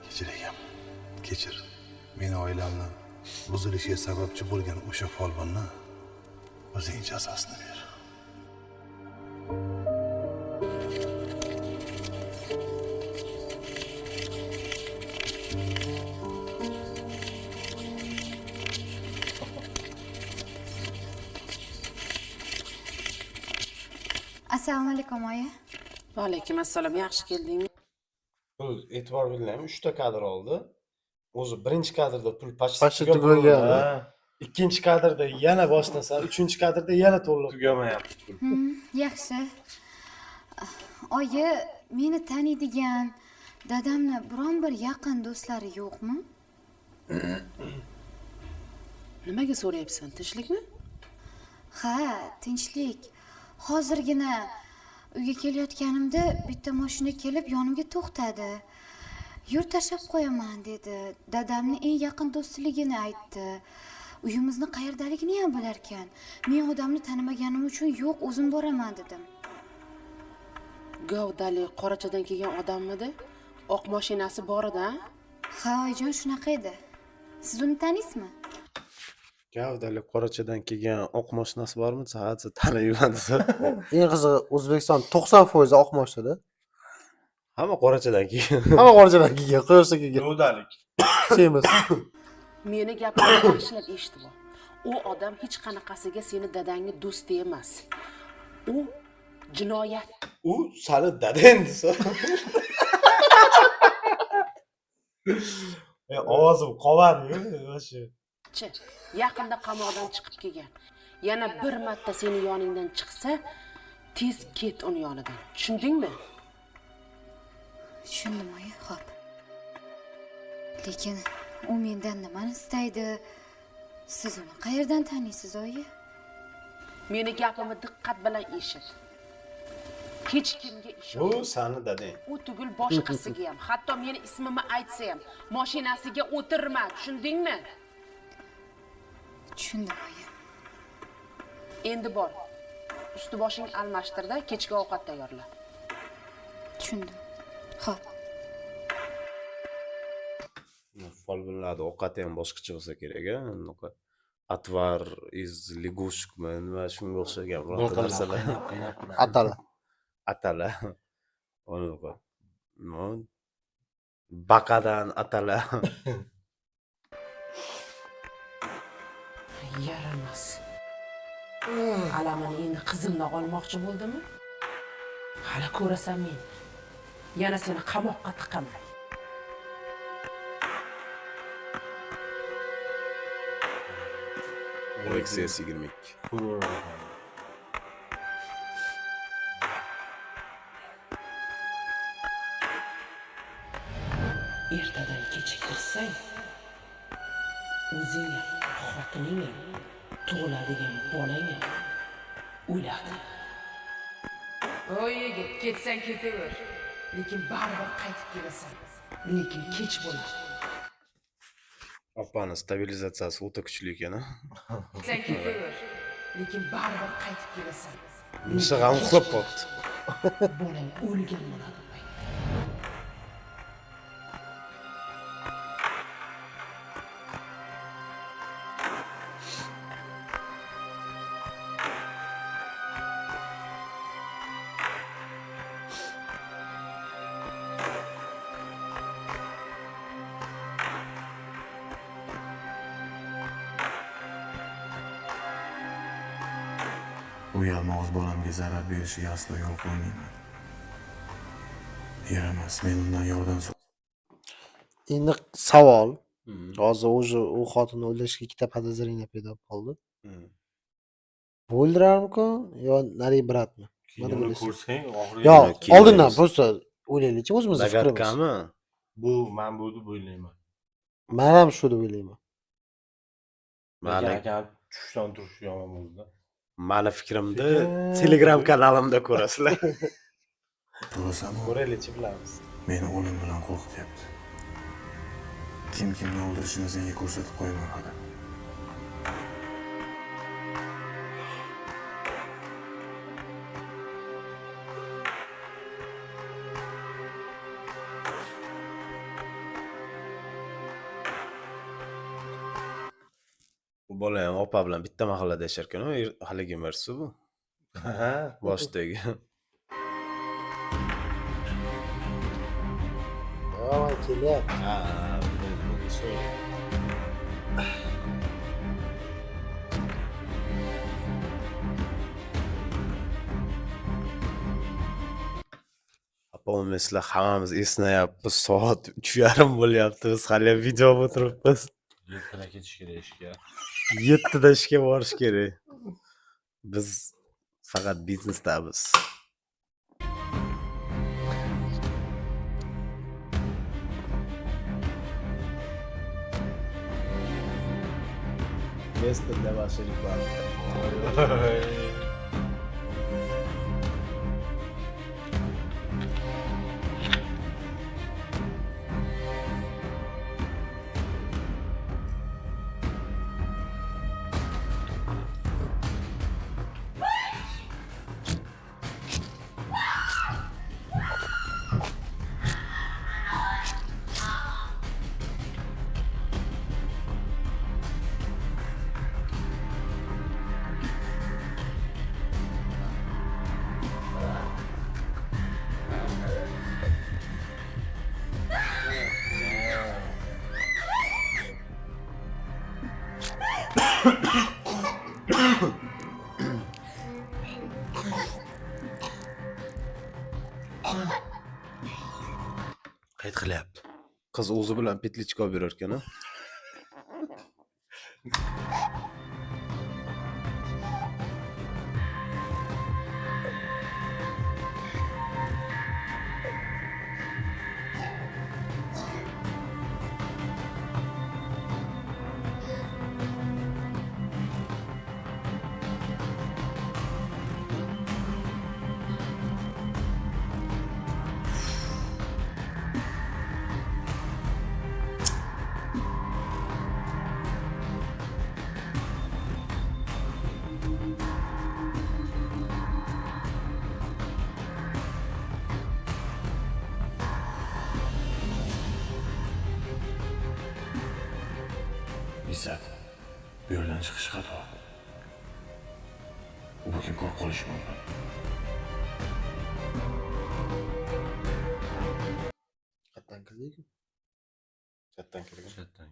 Kechir egam, kechir. Meni oilamni buzilishiga sababchi bo'lgan o'sha folbinni o'zing jazosini ber. Assalomu alaykum oyi. Va alaykum assalom, yaxshi keldingmi? Pul e'tibor berganmi? 3 ta kadr oldi. O'zi birinchi kadrda pul почти Почти tugagan. Ikkinchi kadrda yana boshlasa, uchinchi kadrda yana to'liq tugamayapti pul. Yaxshi. Oyi, meni taniydigan dadamni biron bir yaqin do'stlari yo'qmi? Nimaga so'rayapsan? Tinchlikmi? Ha, tinchlik. Hozirgina uyga kelayotganimda bitta mashina kelib yonimga to'xtadi. Yur tashlab qo'yaman dedi. Dadamni eng yaqin do'stligini aytdi. Uyimizni qayerdaligini ham bilarkan. Men odamni tanimaganim uchun yo'q, o'zim boraman dedim. Gavdali qorachadan kelgan odammidi? Oq mashinasi bor edi, ha? Ha, oyijon, shunaqa edi. Siz uni taniysizmi? Gavdali qorachadan kelgan oq mashinasi bormi? Saatsa taniyman desa. Eng qizig'i O'zbekiston 90% oq mashinada. Hamma qorachadan kelgan. Hamma qorachadan kelgan, quyoshda kelgan. Gavdalik. Semiz. Meni gapimni yaxshilab eshitib ol. U odam hech qanaqasiga seni dadangni do'sti emas. U jinoyat. U sani dadang desa. Ovozim qolmadi-yu, o'sha. Yaqinda qamoqdan chiqib kelgan. Yana bir marta seni yoningdan chiqsa, tez ket uni yonidan. Tushundingmi? Tushundim oyi, xo'p. Lekin u mendan nimani istaydi? Siz uni qayerdan taniysiz oyi? Meni gapimni diqqat bilan eshit. Hech kimga ishon. Bu sani dadang. U tugul boshqasiga ham, hatto meni ismimni aytsa ham, mashinasiga o'tirma, tushundingmi? Tushundim oyi. Endi bor. Usti boshing almashtirda, kechki ovqat tayyorla. Tushundim. Xo'p. Folbinlarda ovqati ham boshqacha bo'lsa kerak, a? Unaqa atvar iz ligushkmi, nima shunga o'xshagan birorta narsalar. Atala. Atala. Unaqa. No. Baqadan atala. Yaramas. Alamini endi qizimdan olmoqchi bo'ldimi? Hali ko'rasan men. Yana seni qamoqqa tiqaman. Lexus 22. Ertadan kechiktirsang, o'zing ham, xotining ham, tug'iladigan bolang ham o'ladi. Oy yigit, ketsang ketaver. Lekin baribir qaytib kelasan. Lekin kech bo'ladi. Opani stabilizatsiyasi o'ta kuchli ekan, a? Ketsang ketaver. Lekin baribir qaytib kelasan. Mishiq ham uxlab qolibdi. Bolang o'lgan bo'ladi. U yalmog'iz bolamga zarar berishiga aslo yo'l qo'ymayman. Yaramas, men undan yordam Endi savol. Hozir o'zi u xotinni o'ldirishga ikkita podozrение paydo bo'ldi. Bu o'ldirarmikan yo narigi bratmi? Nima deb Kinoni o'ylaysiz? ko'rsang, oxirgi Yo, Kino oldindan emas. просто o'ylaylikchi o'zimizni fikrimiz. Zagadkami? Bu men bu deb o'ylayman. Men ham shu deb o'ylayman. Lekin Mani akam tushdan turishi yomon bo'ldi. mani fikrimda Sekin Telegram kanalimda ko'rasizlar. so'rasam, Ko'raylikchi bilamiz. meni o'lim bilan qo'rqityapti. Kim kimni o'ldirishini senga ko'rsatib qo'yaman hali. U bola ham opa bilan bitta mahallada yashar ekan, haligi Mersi bu. Ha. Boshidagi. Давай, kelyapti. Ha, bo'ldi, shu. Opa, sizlar hammamiz esnayapmiz. Soat 3:30 bo'lyapti. Biz hali video o'tiribmiz. 7da ketish kerak ishga. 7da ishga borish kerak. Biz faqat biznesdamiz. Место для вашей рекламы. Qayd qilyapti. Qiz o'zi bilan петличка olib yurar ekan, a? Izzat, bu yerdan chiqish xato. U bugun ko'rib qolishi mumkin. Qayerdan kirdik? Chatdan kirgan. Chatdan.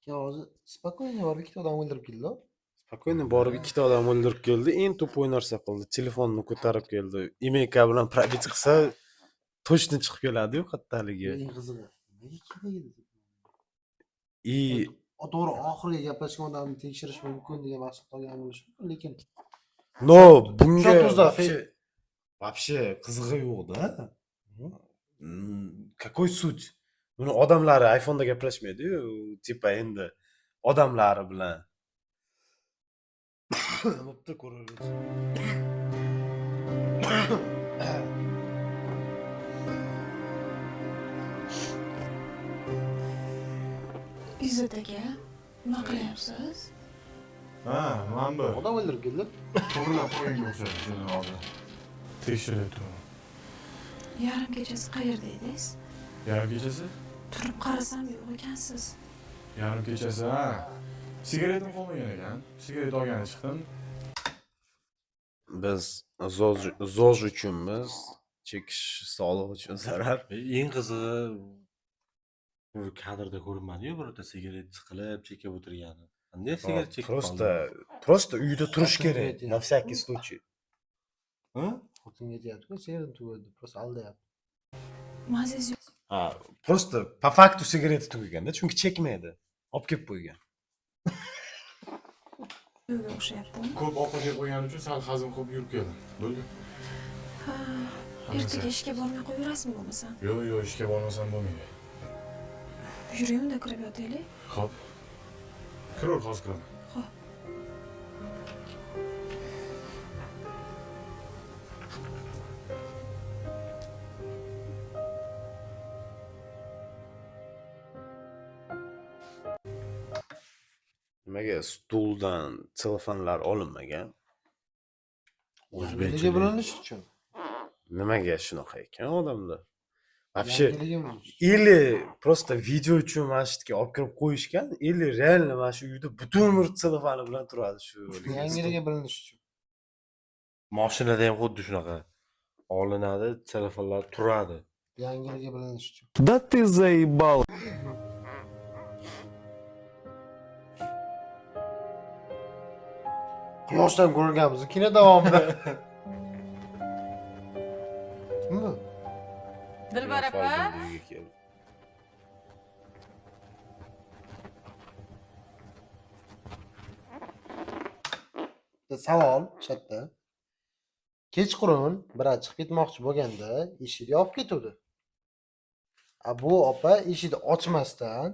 Keyin hozir спокойно borib ikkita odam o'ldirib keldi. Спокойно borib ikkita odam o'ldirib keldi. Eng тупой narsa qildi. Telefonni ko'tarib keldi. Имейка bilan пробить qilsa, точно chiqib keladi-yu qayerdaligi. Eng qizig'i, nimaga kerak edi? И To'g'ri, oxirgi gaplashgan odamni tekshirish mumkin degan maqsadda olgan bo'lishi mumkin, lekin но bunga O'zda вообще qizig'i yo'q-da. Какой суть? Buni odamlari iPhone'da gaplashmaydi-yu, типа endi odamlari bilan. Bo'pti, ko'raveramiz. Izzat aka, nima qilyapsiz? Ha, mana bu. Odam o'ldirib keldi. To'g'rilab qo'yinga o'xshaydi shuni hozir. Tekshirib turaman. Yarim kechasi qayerda edingiz? Yarim kechasi? Turib qarasam yo'q ekansiz. Yarim kechasi, ha. Sigaretim qolmagan ekan. Sigaret olgani chiqdim. Biz ЗОЖ uchunmiz. Chekish sog'liq uchun zarar. Eng qizig'i bu kadrda ko'rinmadi-yu, birorta sigaret siqilib chekib o'tirgani. Qanday sigaret chekib Просто просто uyda turish Xotinga kerak, aytyapti. на всякий случай. Ha? Xotinga aytyapti-ku, sigaretim tugadi, просто aldayapti. Mazangiz yo'q. Ha, просто по факту sigareti tugaganda, chunki chekmaydi. Olib kelib qo'ygan. Yo'qga o'xshayaptimi? Ko'p ovqat yeb qo'yganim uchun sal hazm qilib yurib keldim. Bo'ldi. Ha, ertaga ishga bormay qo'yaverasizmi bo'lmasa? Yo'q, yo'q, ishga bormasam bo'lmaydi. Yuring unda kirib yotaylik. Xo'p. Kiraver, hozir kiraman. Xo'p. Nimaga stuldan telefonlar olinmagan? Yangiga bilinish uchun. Nimaga shunaqa ekan odamlar? Вообще Yangiligi bilinish. Или просто video uchun mana shu yerga olib kirib qo'yishgan, или реально mana shu uyda butun umr telefoni bilan turadi shu. Yangiligi bilinish uchun. Mashinada ham xuddi shunaqa. Olinadi, telefonlar turadi. Yangiligi bilinish uchun. Да ты заебал. Quyoshdan ko'rganmiz kino davomida. Kim bu? Dilbar opa. Uyga keldi. Bitta savol shu yerda. Kechqurun biroz chiqib ketmoqchi bo'lganda eshikni yopib ketuvdi. A bu opa eshikni ochmasdan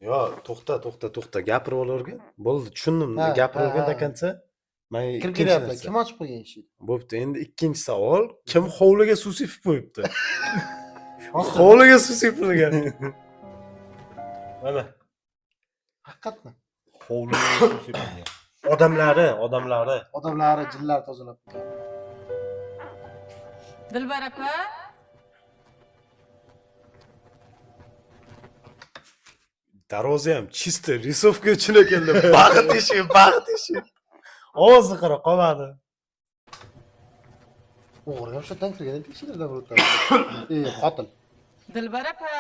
Yo, to'xta, to'xta, to'xta, gapirib olavergin. Bo'ldi, tushundim. Ha, Gapirib ha, olgin ha. до конца. Men kirib ikkinchi kelyapti. narsa. Kim ochib qo'ygan eshikni? Bo'pti, endi ikkinchi savol, kim hovliga suv sepib qo'yibdi? Rostdan. Hovliga suv sepilgan. Mana Haqiqatmi? hovliga suv sepilgan. Odamlari, odamlari. Odamlari jinlar tozalab qo'ygan. Dilbar opa. Darvoza ham чисто рисовка uchun ekanda. Baxt eshigi, baxt eshigi. Ovozi qara qolmadi. O'g'ri ham shu yerdan kirgan tekshiradi bir o'tadi. Ey, qotil. Dilbar opa.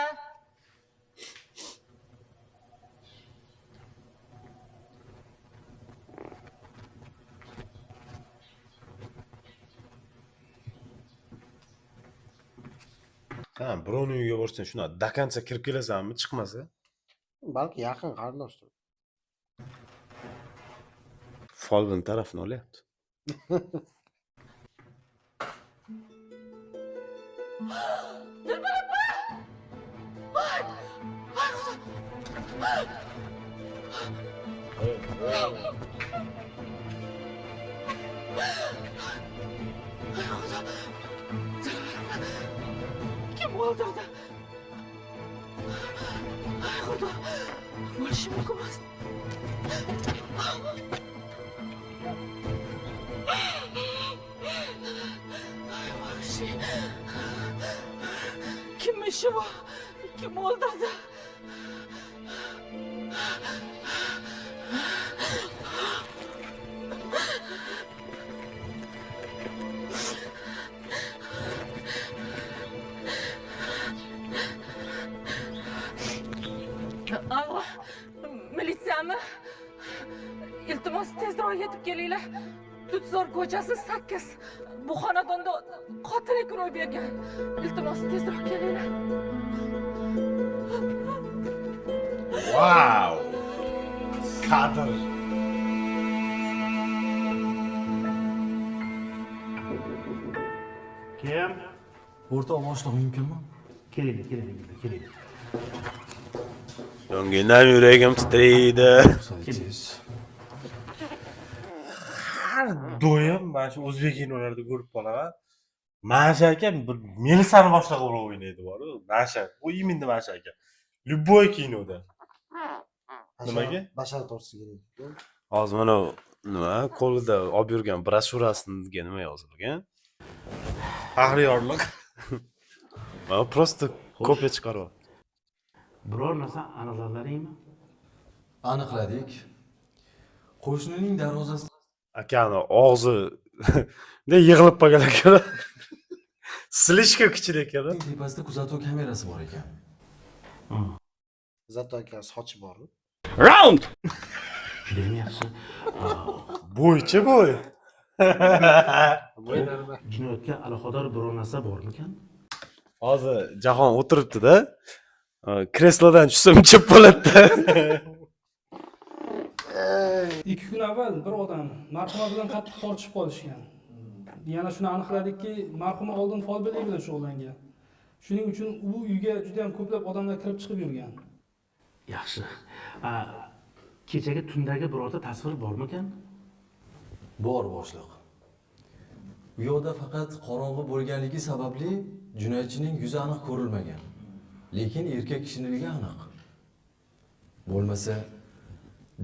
Ha, birovning uyiga borsang shunaqa до конца kirib kelasanmi, chiqmasa? Balki yaqin qarindoshdir. Folbin tarafini olyapti. Dilbar opa. Voy! Voy Xudo. Voy Xudo. Dilbar opa. Kim o'ldirdi? Ay Xudo. Bo'lishi mumkin emas. Ay vahshiy. Kim ishi bu? Kim o'ldirdi? Allo, militsiyami? Iltimos, tezroq yetib kelinglar. Tutzor ko'chasi 8. Bu xonadonda qotillik ro'y bergan. Iltimos, tezroq kelinglar. Vau! Kadr. Kim? O'rtoq boshliq mumkinmi? Kelinglar, kelinglar, kelinglar. Yongindan yuragim titraydi. Har doim mana shu o'zbek kinolarida ko'rib qolaman. Mana shu aka bir militsiyani boshlig'i bo'lib o'ynaydi bor. Mana shu, u именно mana shu aka. Любой kinoda. Nimaga? Bashar to'g'risiga kerak. Hozir mana nima qo'lida olib yurgan broshyurasiga nima yozilgan? Faxriyorlik. Mana просто kopiya chiqaryapti. Biror narsa aniqladilaringmi? Aniqladik. Qo'shnining darvozasi Akani og'zi bunday yig'ilib qolgan ekan. Слишком kichik ekan. tepasida kuzatuv kamerasi bor ekan. Zato aka sochi bor. Round! Judayam yaxshi. Bo'ychi bo'y. Jinoyatga aloqador biror narsa bormikan? Hozir Jahon o'tiribdi-da. Kreslodan tushsa muncha bo'ladi-da. 2 kun avval bir odam marhuma bilan qattiq tortishib qolishgan. Yana shuni aniqladikki, marhuma oldin folbinlik bilan shug'ullangan. Shuning uchun u uyga juda ham ko'plab odamlar kirib chiqib yurgan. Yaxshi. Kechagi tundagi birorta tasvir bormikan? Bor, boshliq. U yoqda faqat qorong'i bo'lganligi sababli jinoyatchining yuzi aniq ko'rilmagan. Lekin erkak kishiniligi aniq. Bo'lmasa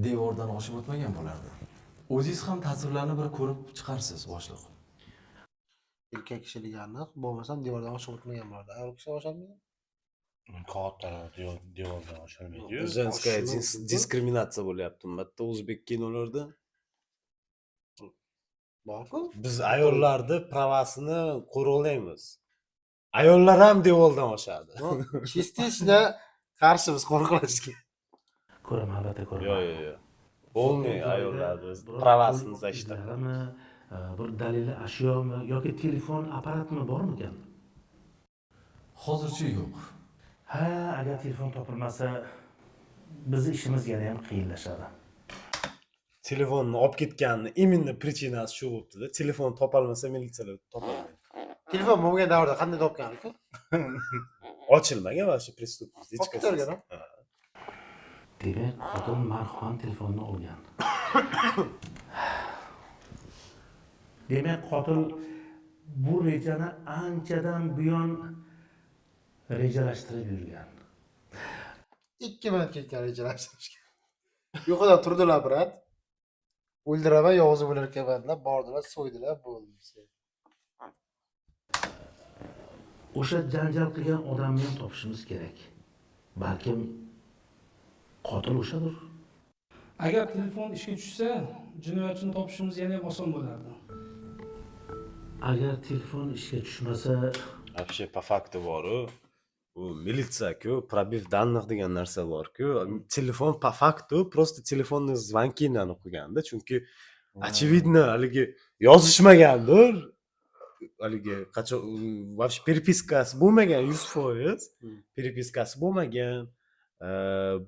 devordan oshib o'tmagan bo'lardi. O'zingiz ham tasvirlarni bir ko'rib chiqarsiz, boshliq. Erkak kishiligi aniq, bo'lmasam devordan oshib o'tmagan bo'lardi. Ayol kishi osholmaydi. Kattalar devordan osholmaydi-yu. Женская diskriminatsiya bo'lyapti albatta o'zbek kinolarida. Borku. Biz ayollarni pravasini qo'riqlaymiz. Ayollar ham devordan oshadi. Частично qarshimiz qo'riqlashga. Ko'raman, albatta ko'raman. Yo'q, yo'q, yo'q. Полный ayollarni pravasini защита. Bir dalili ashyomi yoki telefon apparatmi bormikan? Hozircha yo'q. Ha, agar telefon topilmasa, bizni ishimiz yana ham qiyinlashadi. Telefonni olib ketganini именно причинasi shu bo'libdi-da. Telefon topolmasa militsiyalar topolmaydi. Telefon bo'lmagan davrda qanday topgan ekan? Ochilmagan вообще преступность hech qanday. Demak, xotin marhum telefonni olgan. Demak, qotil bu rejani anchadan buyon rejalashtirib yurgan. 2 minut ketgan rejalashtirishga. Uyqudan turdilar, brat. O'ldiraman, yo o'zim o'lar ekanman, bordilar, so'ydilar, bo'ldi. O'sha janjal qilgan odamni ham topishimiz kerak. Balkim qotil o'shadir. Agar telefon ishga tushsa, jinoyatchini topishimiz yana ham oson bo'lardi. Agar telefon ishga tushmasa, вообще по факту bor-u, u militsiya-ku, пробив данных degan narsa bor-ku. Telefon по факту просто telefonning звонкini o'qiganda, chunki очевидно haligi yozishmagandir. Haligi qachon вообще перепискasi bo'lmagan, 100% перепискasi bo'lmagan.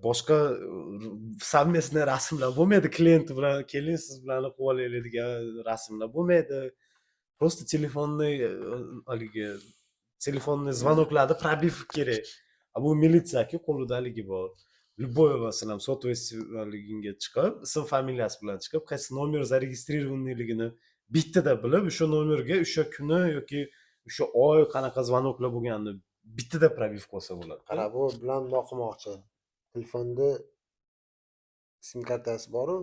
Boshqa совместный rasmlar bo'lmaydi, klient bilan keling siz bilan qilib olaylik degan rasmlar bo'lmaydi. Просто telefonni haligi telefonni zvonoklarni пробив kerak. Bu militsiya-ku, qo'lida haligi bor. Любой masalan сотовый haliginga chiqib, ism familiyasi bilan chiqib, qaysi nomer zaregistrированныйligini bittada bilib, o'sha nomerga o'sha kuni yoki o'sha oy qanaqa zvonoklar bo'lganini bittada пробив qilsa bo'ladi. Qara, bu bilan nima qilmoqchi? Telefonda sim kartasi bor-u,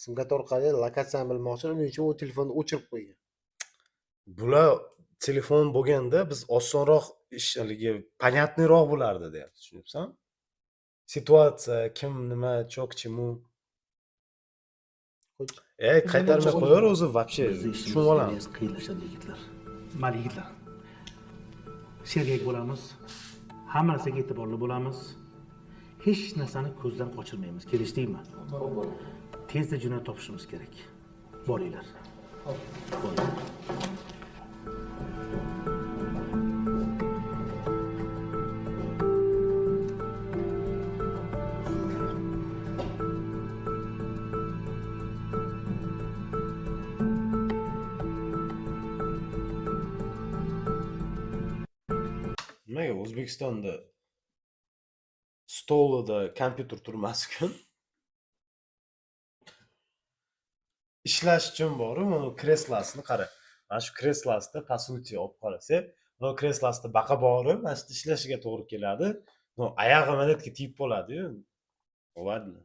sim karta orqali lokatsiyani bilmoqchi, uning uchun u telefonni o'chirib qo'ygan. Bular telefon bo'lganda biz osonroq ish haligi понятныйroq bo'lardi deyapti, tushunyapsan? Situatsiya, kim nima, чё к чему. Qaytarmay qo'yar o'zi вообще tushunib olamiz. Qiyinlashadi yigitlar. Mayli yigitlar. Sergak bo'lamiz. Hamma narsaga e'tiborli bo'lamiz. Hech narsani ko'zdan qochirmaymiz. Kelishdikmi? Tezda jinoyat topishimiz kerak. Boringlar. Nimaga O'zbekistonda stolida kompyuter turmas ekan? Ishlash uchun boru, mana kreslosini qara. Mana shu kreslosida по сути olib qarasak, mana kreslosida baqa bori, mana shu ishlashiga to'g'ri keladi. No, oyog'i mana yerga tegib qoladi-yu. Ладно.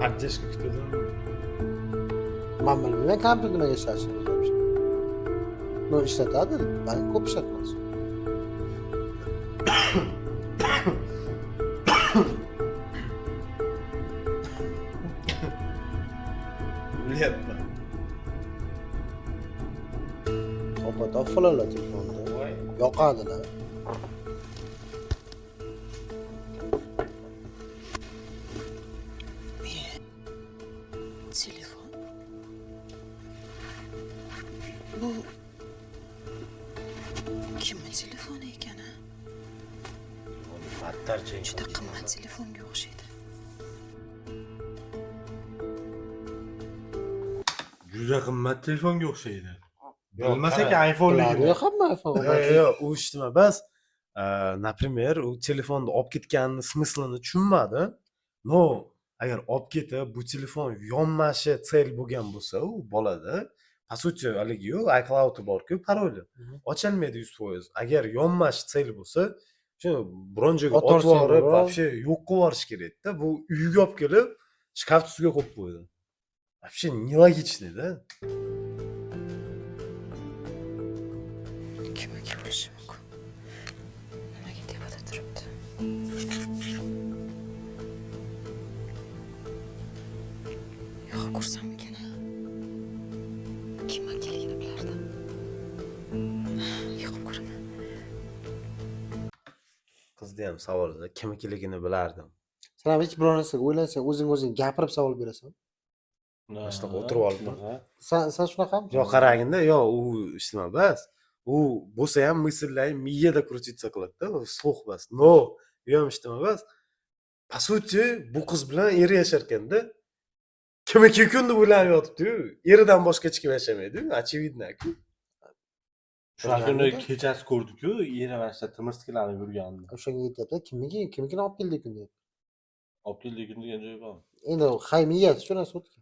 Поддержка kutdim. Men bilmayman kompyuter nimaga ishlashini. No, ishlatadi, balki ko'p ishlatmas. O'lyapman. Opa, topiladi telefonda. Yoqadilar. Telefon. Bu kimning telefoni ekan a? Juda qimmat telefonga o'xshaydi. Juda qimmat telefonga o'xshaydi. Bilmas ekan iPhone'ligini. Biladi hamma iPhone. Yo'q, u nima bas. Например, u telefonni olib ketganini смысл ini tushunmadi. Но, agar olib ketib, bu telefon yonmashi цель bo'lgan bo'lsa, u bolada, по сути, haligi yo'q, iCloud'i bor-ku, paroli. Ocholmaydi 100%. Agar yonmash цель bo'lsa, shu biron joyga Otib otib yuborib, yuborib. Вообще yo'q qilib yuborish kerak-da. Bu uyga olib kelib, shkaf ustiga qo'yib qo'ydi. Вообще нелогичный da. Kim aka bo'lishi mumkin? Nimaga tepada turibdi? Yo'q, ko'rsammikan? Kim akaligini bilardim. Yo'q, ko'raman. Qizni ham savolida kim ekanligini bilardim. Sen ham hech biror narsaga o'ylansang, o'zing o'zing gapirib savol berasan. Mana shunaqa o'tirib olib. Sen shunaqami? Yo'q, qaraganda, yo'q, u nima bas. U bo'lsa ham мысль lar miyada крутиться qiladi-da, вслух bas. Но, u ham nima bas. По сути, bu qiz bilan eri yashar ekanda. Kim ekan deb o'ylanib yotibdi-yu. Eridan boshqa hech kim yashamaydi-yu, очевидно-ku. Shu kuni kechasi ko'rdik-ku, eri mana shu timirskilanib yurganini. O'shanga yetyapti. Kimniki, kimnikini olib keldi kun deb. Olib keldi kun degan joyi bormi? Endi hay miyasi shu narsa o'tgan.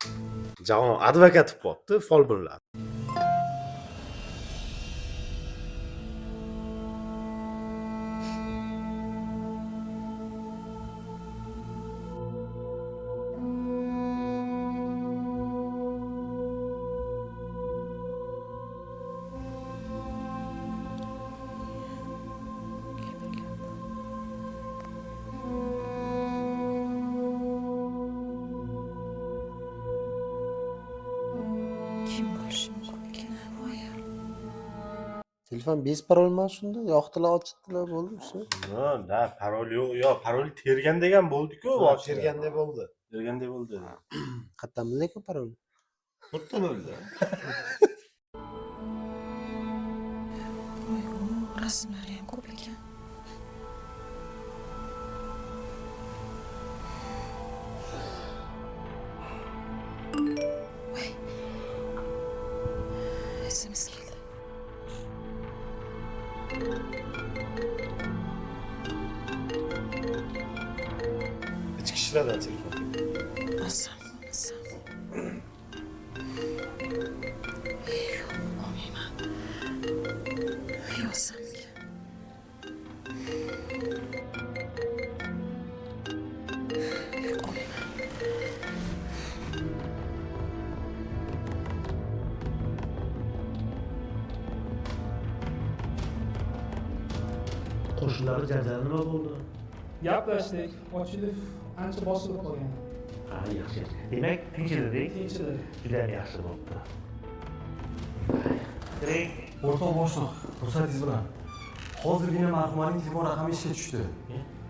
Javob advokat bo'libdi, folbinlar. Kim bo'lishi mumkin ekan bu ayol? Telefon без parol emas shunda. Yoqdilar, ochdilar, bo'ldi, всё. No, da, parol yo'q, yo'q, parol tergan degan bo'ldi-ku, Ha, boshida. Terganda bo'ldi. Terganda bo'ldi. Qayerdan bilding parol? To'rtdan o'ldi. Voy, u rasmlari ham ko'p ekan. Voy. SMS keldi. Ichki ishlardan telefon. Olsam, olsam. Yo'q, olmayman. Yozsammikan? Yo'q, olmayman. Qo'shnilar janjali nima bo'ldi? Gaplashdik. Ochilov ancha bosilib qolgan. Ha, yaxshi. Demak, tinchidi. Tinchidi. Juda ham yaxshi bo'libdi. Kiring. O'rtoq boshliq, ruxsatingiz bilan. Hozirgina marhumaning telefon raqami ishga tushdi.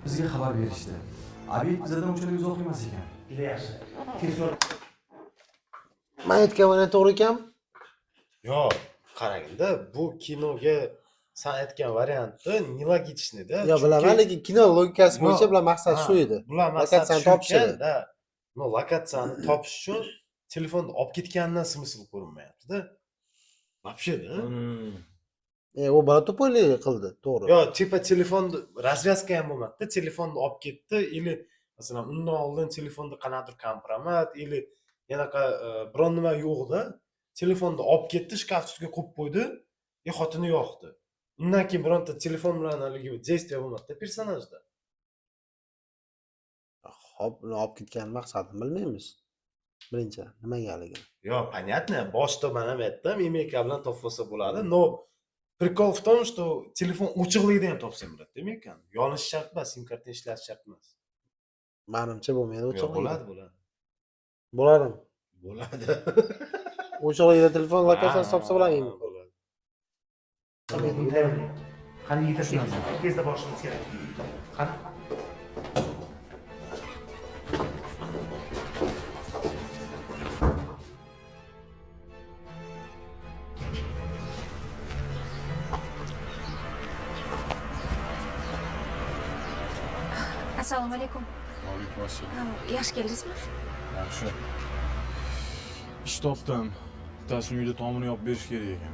Bizga xabar berishdi. Obyekt bizdan unchalik uzoq emas ekan. Juda yaxshi. Tezkor Men aytgan variant to'g'ri ekanmi? Yo'q, qaraganda, bu kinoga san aytgan variantda нелогичный da. Yo, bilaman, lekin kino logikasi bo'yicha bular maqsad shu edi. Bular maqsad Lokatsiyani shu topish ekan, edi. da. Но, lokatsiyani topish uchun telefonni olib ketganidan смысл ko'rinmayapti-da. Вообще da. U bola тупой lik qildi, to'g'ri. Yo, типа telefonni развязка ham bo'lmadi-da, telefonni olib ketdi или masalan undan oldin telefonda qanaqadir kompromat или yanaqa biron nima yo'qda. Telefonni olib ketdi, shkaf ustiga qo'yib qo'ydi, и xotini yoqdi. Undan keyin bironta telefon bilan haligi действие bo'lmadi-da personajda. Hop, uni olib ketgan maqsadini bilmaymiz. Birinchi, nimagaligini. Yo, понятно, boshida man ham aytdim, имейка bilan topib olsa bo'ladi, но прикол в том, что telefon o'chiqligida ham topsa bo'ladi, demak, yonishi shart emas, sim karta ishlashi shart emas. Manimcha bo'lmaydi Yo'q, o'chiqligida. bo'ladi, bo'ladi. Bo'ladimi? Bo'ladi. O'chiqligida telefon lokatsiyasini topsa bo'ladimi? Bo'ladi. Qani yigitlar, tezda borishimiz kerak. Qani? Assalomu alaykum. Alaykum assalom. Yaxshi keldingizmi? Yaxshi. Ish topdim. Bittasini uyda tomini yopib berish kerak ekan.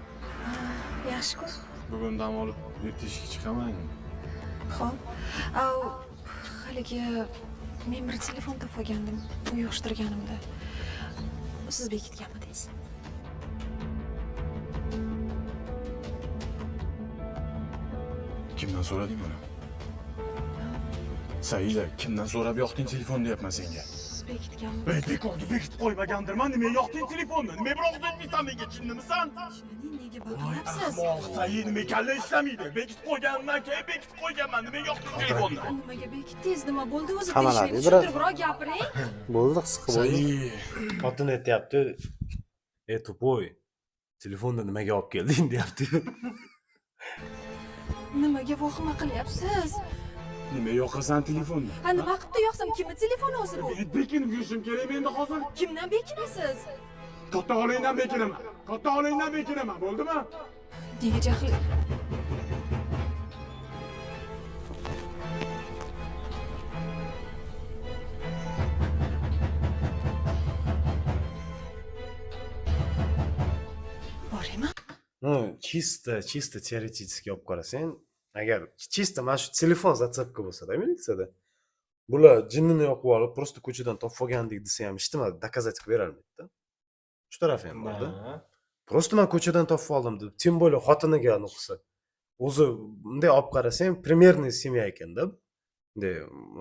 Yaxshi-ku. Bugun dam olib erta ishga chiqaman. Xo'p. Au, haligi men bir telefon topib olgandim, uy yig'ishtirganimda. Siz bekitganmidingiz? Kimdan so'rading buni? Saida, kimdan so'rab yoqding telefonni deyapman senga. Siz bekitganmidingiz? Ey, bekorga bekitib qo'ymagandirman. Nima yoqding telefonni? Nima bir og'iz aytmaysan menga, jinnimisan? Nega baqiryapsiz? Ahmoq, Saida, nima kalla ishlamaydi. Bekitib qo'yganimdan keyin bekitib qo'yganman. Nima yoqding telefonni? Nimaga bekitdingiz? Nima bo'ldi o'zi? Qamaladi, Tinchlik biroz. tushuntiribroq gapiring. Bo'ldi, qisqa bo'ldi. Xotin aytyapti, "Ey тупой, telefonni nimaga olib kelding?" deyapti. Nimaga vahima qilyapsiz? Nima yoqasan telefonni? Ha, nima qilibdi yoqsam? Kimni telefoni o'zi bu? Bekinib yurishim kerak endi hozir. Kimdan bekinasiz? Katta xolangdan bekinaman. Katta xolangdan bekinaman, bo'ldimi? Nega jahl? Boraymi? Ну, чисто, чисто теоретически olib qarasang, agar чисто mana shu telefon зацепка bo'lsa-da militsiyada, bular jinnini yoqib olib, просто ko'chadan topib olgandik desa ham hech nima доказать qilib berolmaydi-da. Shu tarafi ham borda. Просто man ko'chadan topib oldim deb, тем более xotiniga anaqa qilsa. O'zi bunday olib qarasang, примерный семья ekanda. Bunday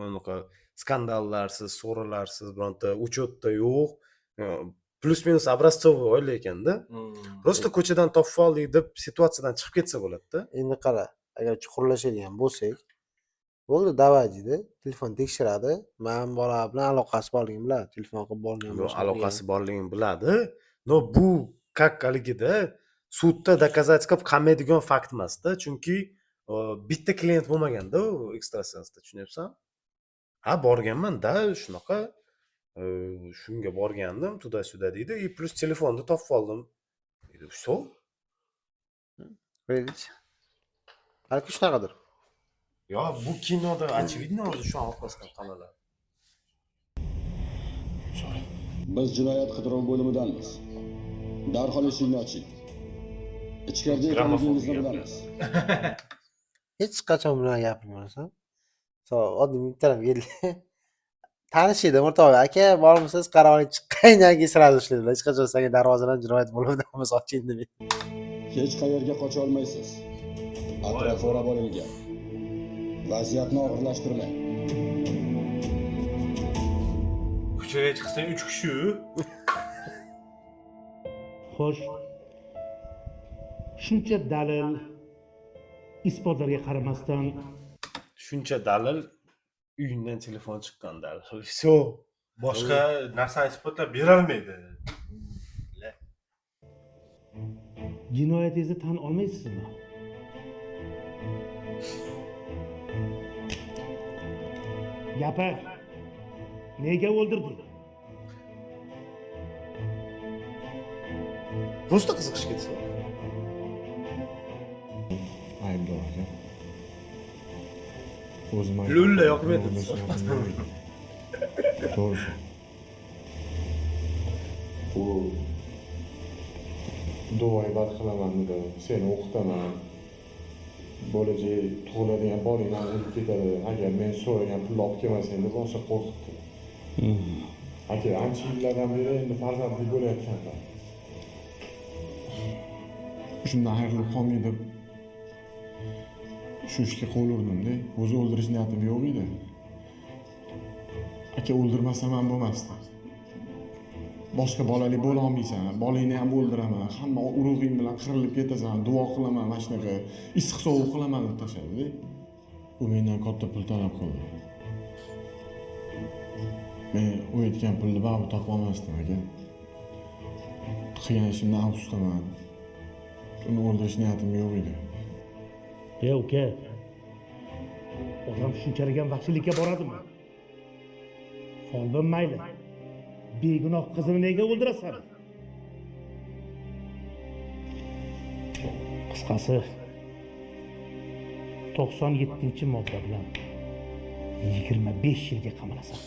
unaqa skandallarsiz, so'rilarsiz, bironta учетda yo'q. Плюс-минус образцовый oila ekanda. Просто ko'chadan topib oldik deb situatsiyadan chiqib ketsa bo'ladi-da. Endi qara, agar chuqurlashadigan bo'lsak, bo'ldi, давай deydi, telefon tekshiradi. Man bola bilan aloqasi borligini biladi, telefon qilib borgan. Yo'q, aloqasi borligini biladi. Но bu как haligida sudda доказать qilib qilmaydigan fakt emasda, chunki bitta klient bo'lmaganda u ekstrasensda, tushunyapsan? Ha, borganman-da, shunaqa shunga borgandim, туда-сюда deydi, и плюс telefonni topib oldim. Deydi, всё. Ko'raylik. Balki shunaqadir. Yo, bu kinoda очевидно o'zi shu orqasidan qamaladi. Biz jinoyat qidiruv bo'limidanmiz. Darhol eshikni oching. Ichkarida ekanligingizni bilamiz. Hech qachon bunaqa gapirmaysan. Misol, oddiy bittalar keldi. Tanish edim, o'rtoq aka, bormisiz, qarab oling, chiqqandan keyin сразу ushlaydilar. Hech qachon senga darvozadan jinoyat bo'limidanmiz, oching demaydi. Hech qayerga qocha olmaysiz. Atrof o'rab olingan. Vaziyatni og'irlashtirmang. Ko'chaga chiqsang 3 kishi. Xo'sh. Shuncha dalil isbotlarga qaramasdan Shuncha dalil uyingdan telefon chiqqan dalil. Всё. Boshqa narsani isbotlab berolmaydi. Jinoyatingizni tan olmaysizmi? Gapir. Nega o'ldirding? Просто qiziqish ketsa. Aybdor aka. O'zim Lulla yoqmaydi. To'g'risi. U duoibat qilaman dedi. Seni o'qitaman. Bo'lajak tug'iladigan bolang ham o'lib ketadi. Agar men so'ragan pulni olib kelmasang deb rosa qo'rqitdi. Aka, ancha yillardan beri endi farzandli bo'layotganman. Shundan ayrilib qolmay deb shu ishga qo'l urdim-da. O'zi o'ldirish niyatim yo'q edi. Aka, o'ldirmasam ham bo'lmasdi. Boshqa bolali bo'la olmaysan, bolangni ham o'ldiraman, hamma urug'ing bilan qirilib ketasan, duo qilaman, mana shunaqa issiq sovuq qilaman deb tashladi. U mendan katta pul talab qildi. Men u aytgan pulni baribir topa olmasdim aka. Qilgan ishimdan afsusdaman. Uni o'ldirish niyatim yo'q edi. Ey uka, odam shunchalik ham vahshiylikka boradimi? Folbin mayli. Begunoh qizini nega o'ldirasan? Qisqasi, 97-modda bilan 25 yilga qamalasan.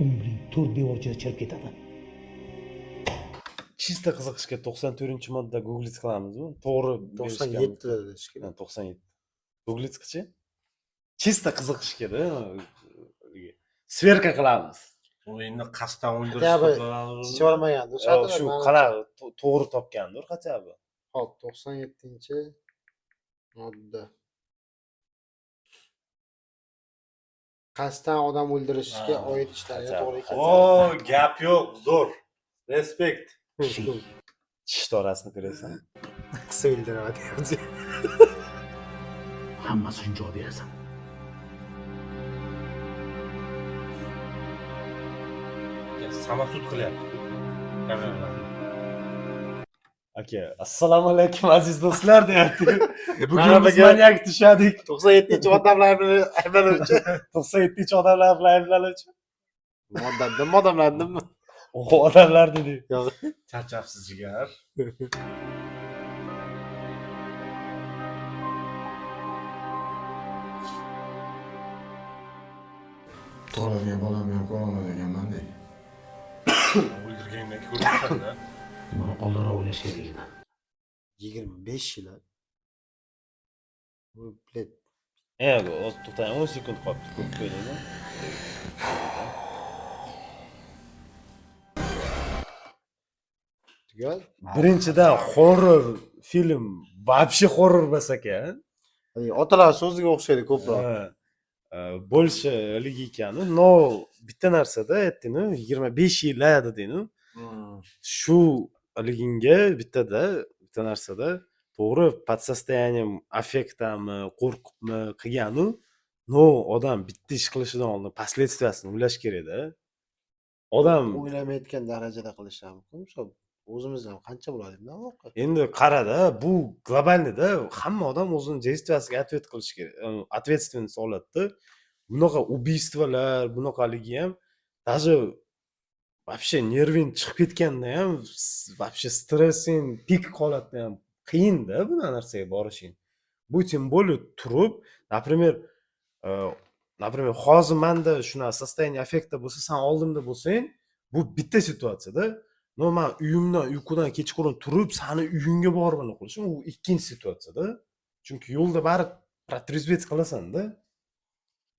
Umring to'rt devor ichida chirib ketadi. Чисто qiziqishga 94-modda гуглить qilamizmi? To'g'ri. 97 da shekilli. Ha, 97. Гуглить qilchi. Чисто qiziqishga-da. Сверка qilamiz. U endi qasddan o'ldirish Хотя бы hisoblanadi. Icholmagandir. Yo, shu qanaqa to'g'ri topgandir хотя бы. Hop, 97-modda. Qasddan odam o'ldirishga oid ishlarga Хотя бы, to'g'ri хотя O, gap yo'q, zo'r. Респект. Tish orasini ko'rasan. Qilsa o'ldiraman deyapti. Hammasi uchun javob berasan. Самосуд qilyapti. Kameralar. Aka, assalomu alaykum, aziz do'stlar, deyapti. Bugun Mana biz bugun- manyak tushadik. 97-modda bilan ayblanuvchi. 97-odamlar bilan ayblanuvchi. Modda dedimmi, odamlar dedimmi? Odamlar dedi. Yo'q. Charchabsiz, jigar. Tug'iladigan bolamni ham ko'rolmas ekanman dey. O'ldirgandan ko'ribsan-da. Buni oldinroq o'ylash kerak edi. 25 yil. Bu, блядь, Hozir to'xtang, 10 sekund qolibdi, ko'rib qo'yinglar. Tugal. Birinchidan, horror film вообще horror emas ekan. Otalar so'ziga o'xshaydi ko'proq. Ha, больше haligi ekanu, но bitta narsada aytdinu, 25 yil dedinu. Shu haliginga bittada, bitta narsada to'g'ri, под состоянием аффекта mi, qo'rqibmi qilganu, но odam bitta ish qilishidan oldin последствия sini o'ylash kerakda. Odam o'ylamayotgan darajada qilishi ham mumkin. Misol, o'zimiz ham qancha bo'ladi bundan voqea. Endi qarada, bu глобальный da hamma odam o'zini действия siga ответ qilishi kerak, ответственность oladida. Bunaqa убийство lar, bunaqaligi ham, даже вообще nerving chiqib ketganda ham, вообще stressing пик holatda ham qiyinda bu narsaga borishing. Bu тем более turib, например, hozir manda shunaqa состояние аффекта bo'lsa, san oldimda bo'lsang, bu bitta situatsiyada. Но man uyimdan, uyqudan kechqurun turib, sani uyingga borib anaqa qilishim, u ikkinchi situatsiyada. Chunki yo'lda baribir протрезветь qilasan-da.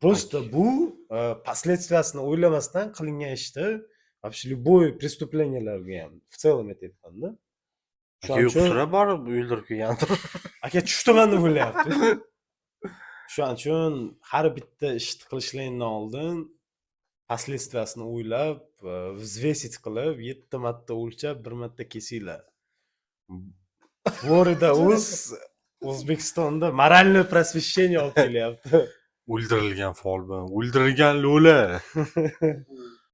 Просто bu последствия sini o'ylamasdan qilingan ishda, вообще любой преступления larga ham в целом aytyapman-da. Aka, uyqusirab borib o'ldirib kelgandir. Aka, tushdiman deb o'ylayapti. Shuning uchun har bitta ishni qilishlikdan oldin последствия sini o'ylab, взвесить qilib, yetti marta o'lchab, bir marta kesinglar. Florida o'z O'zbekistonda моральное просвещение olib kelyapti. O'ldirilgan folbin, o'ldirilgan lo'la.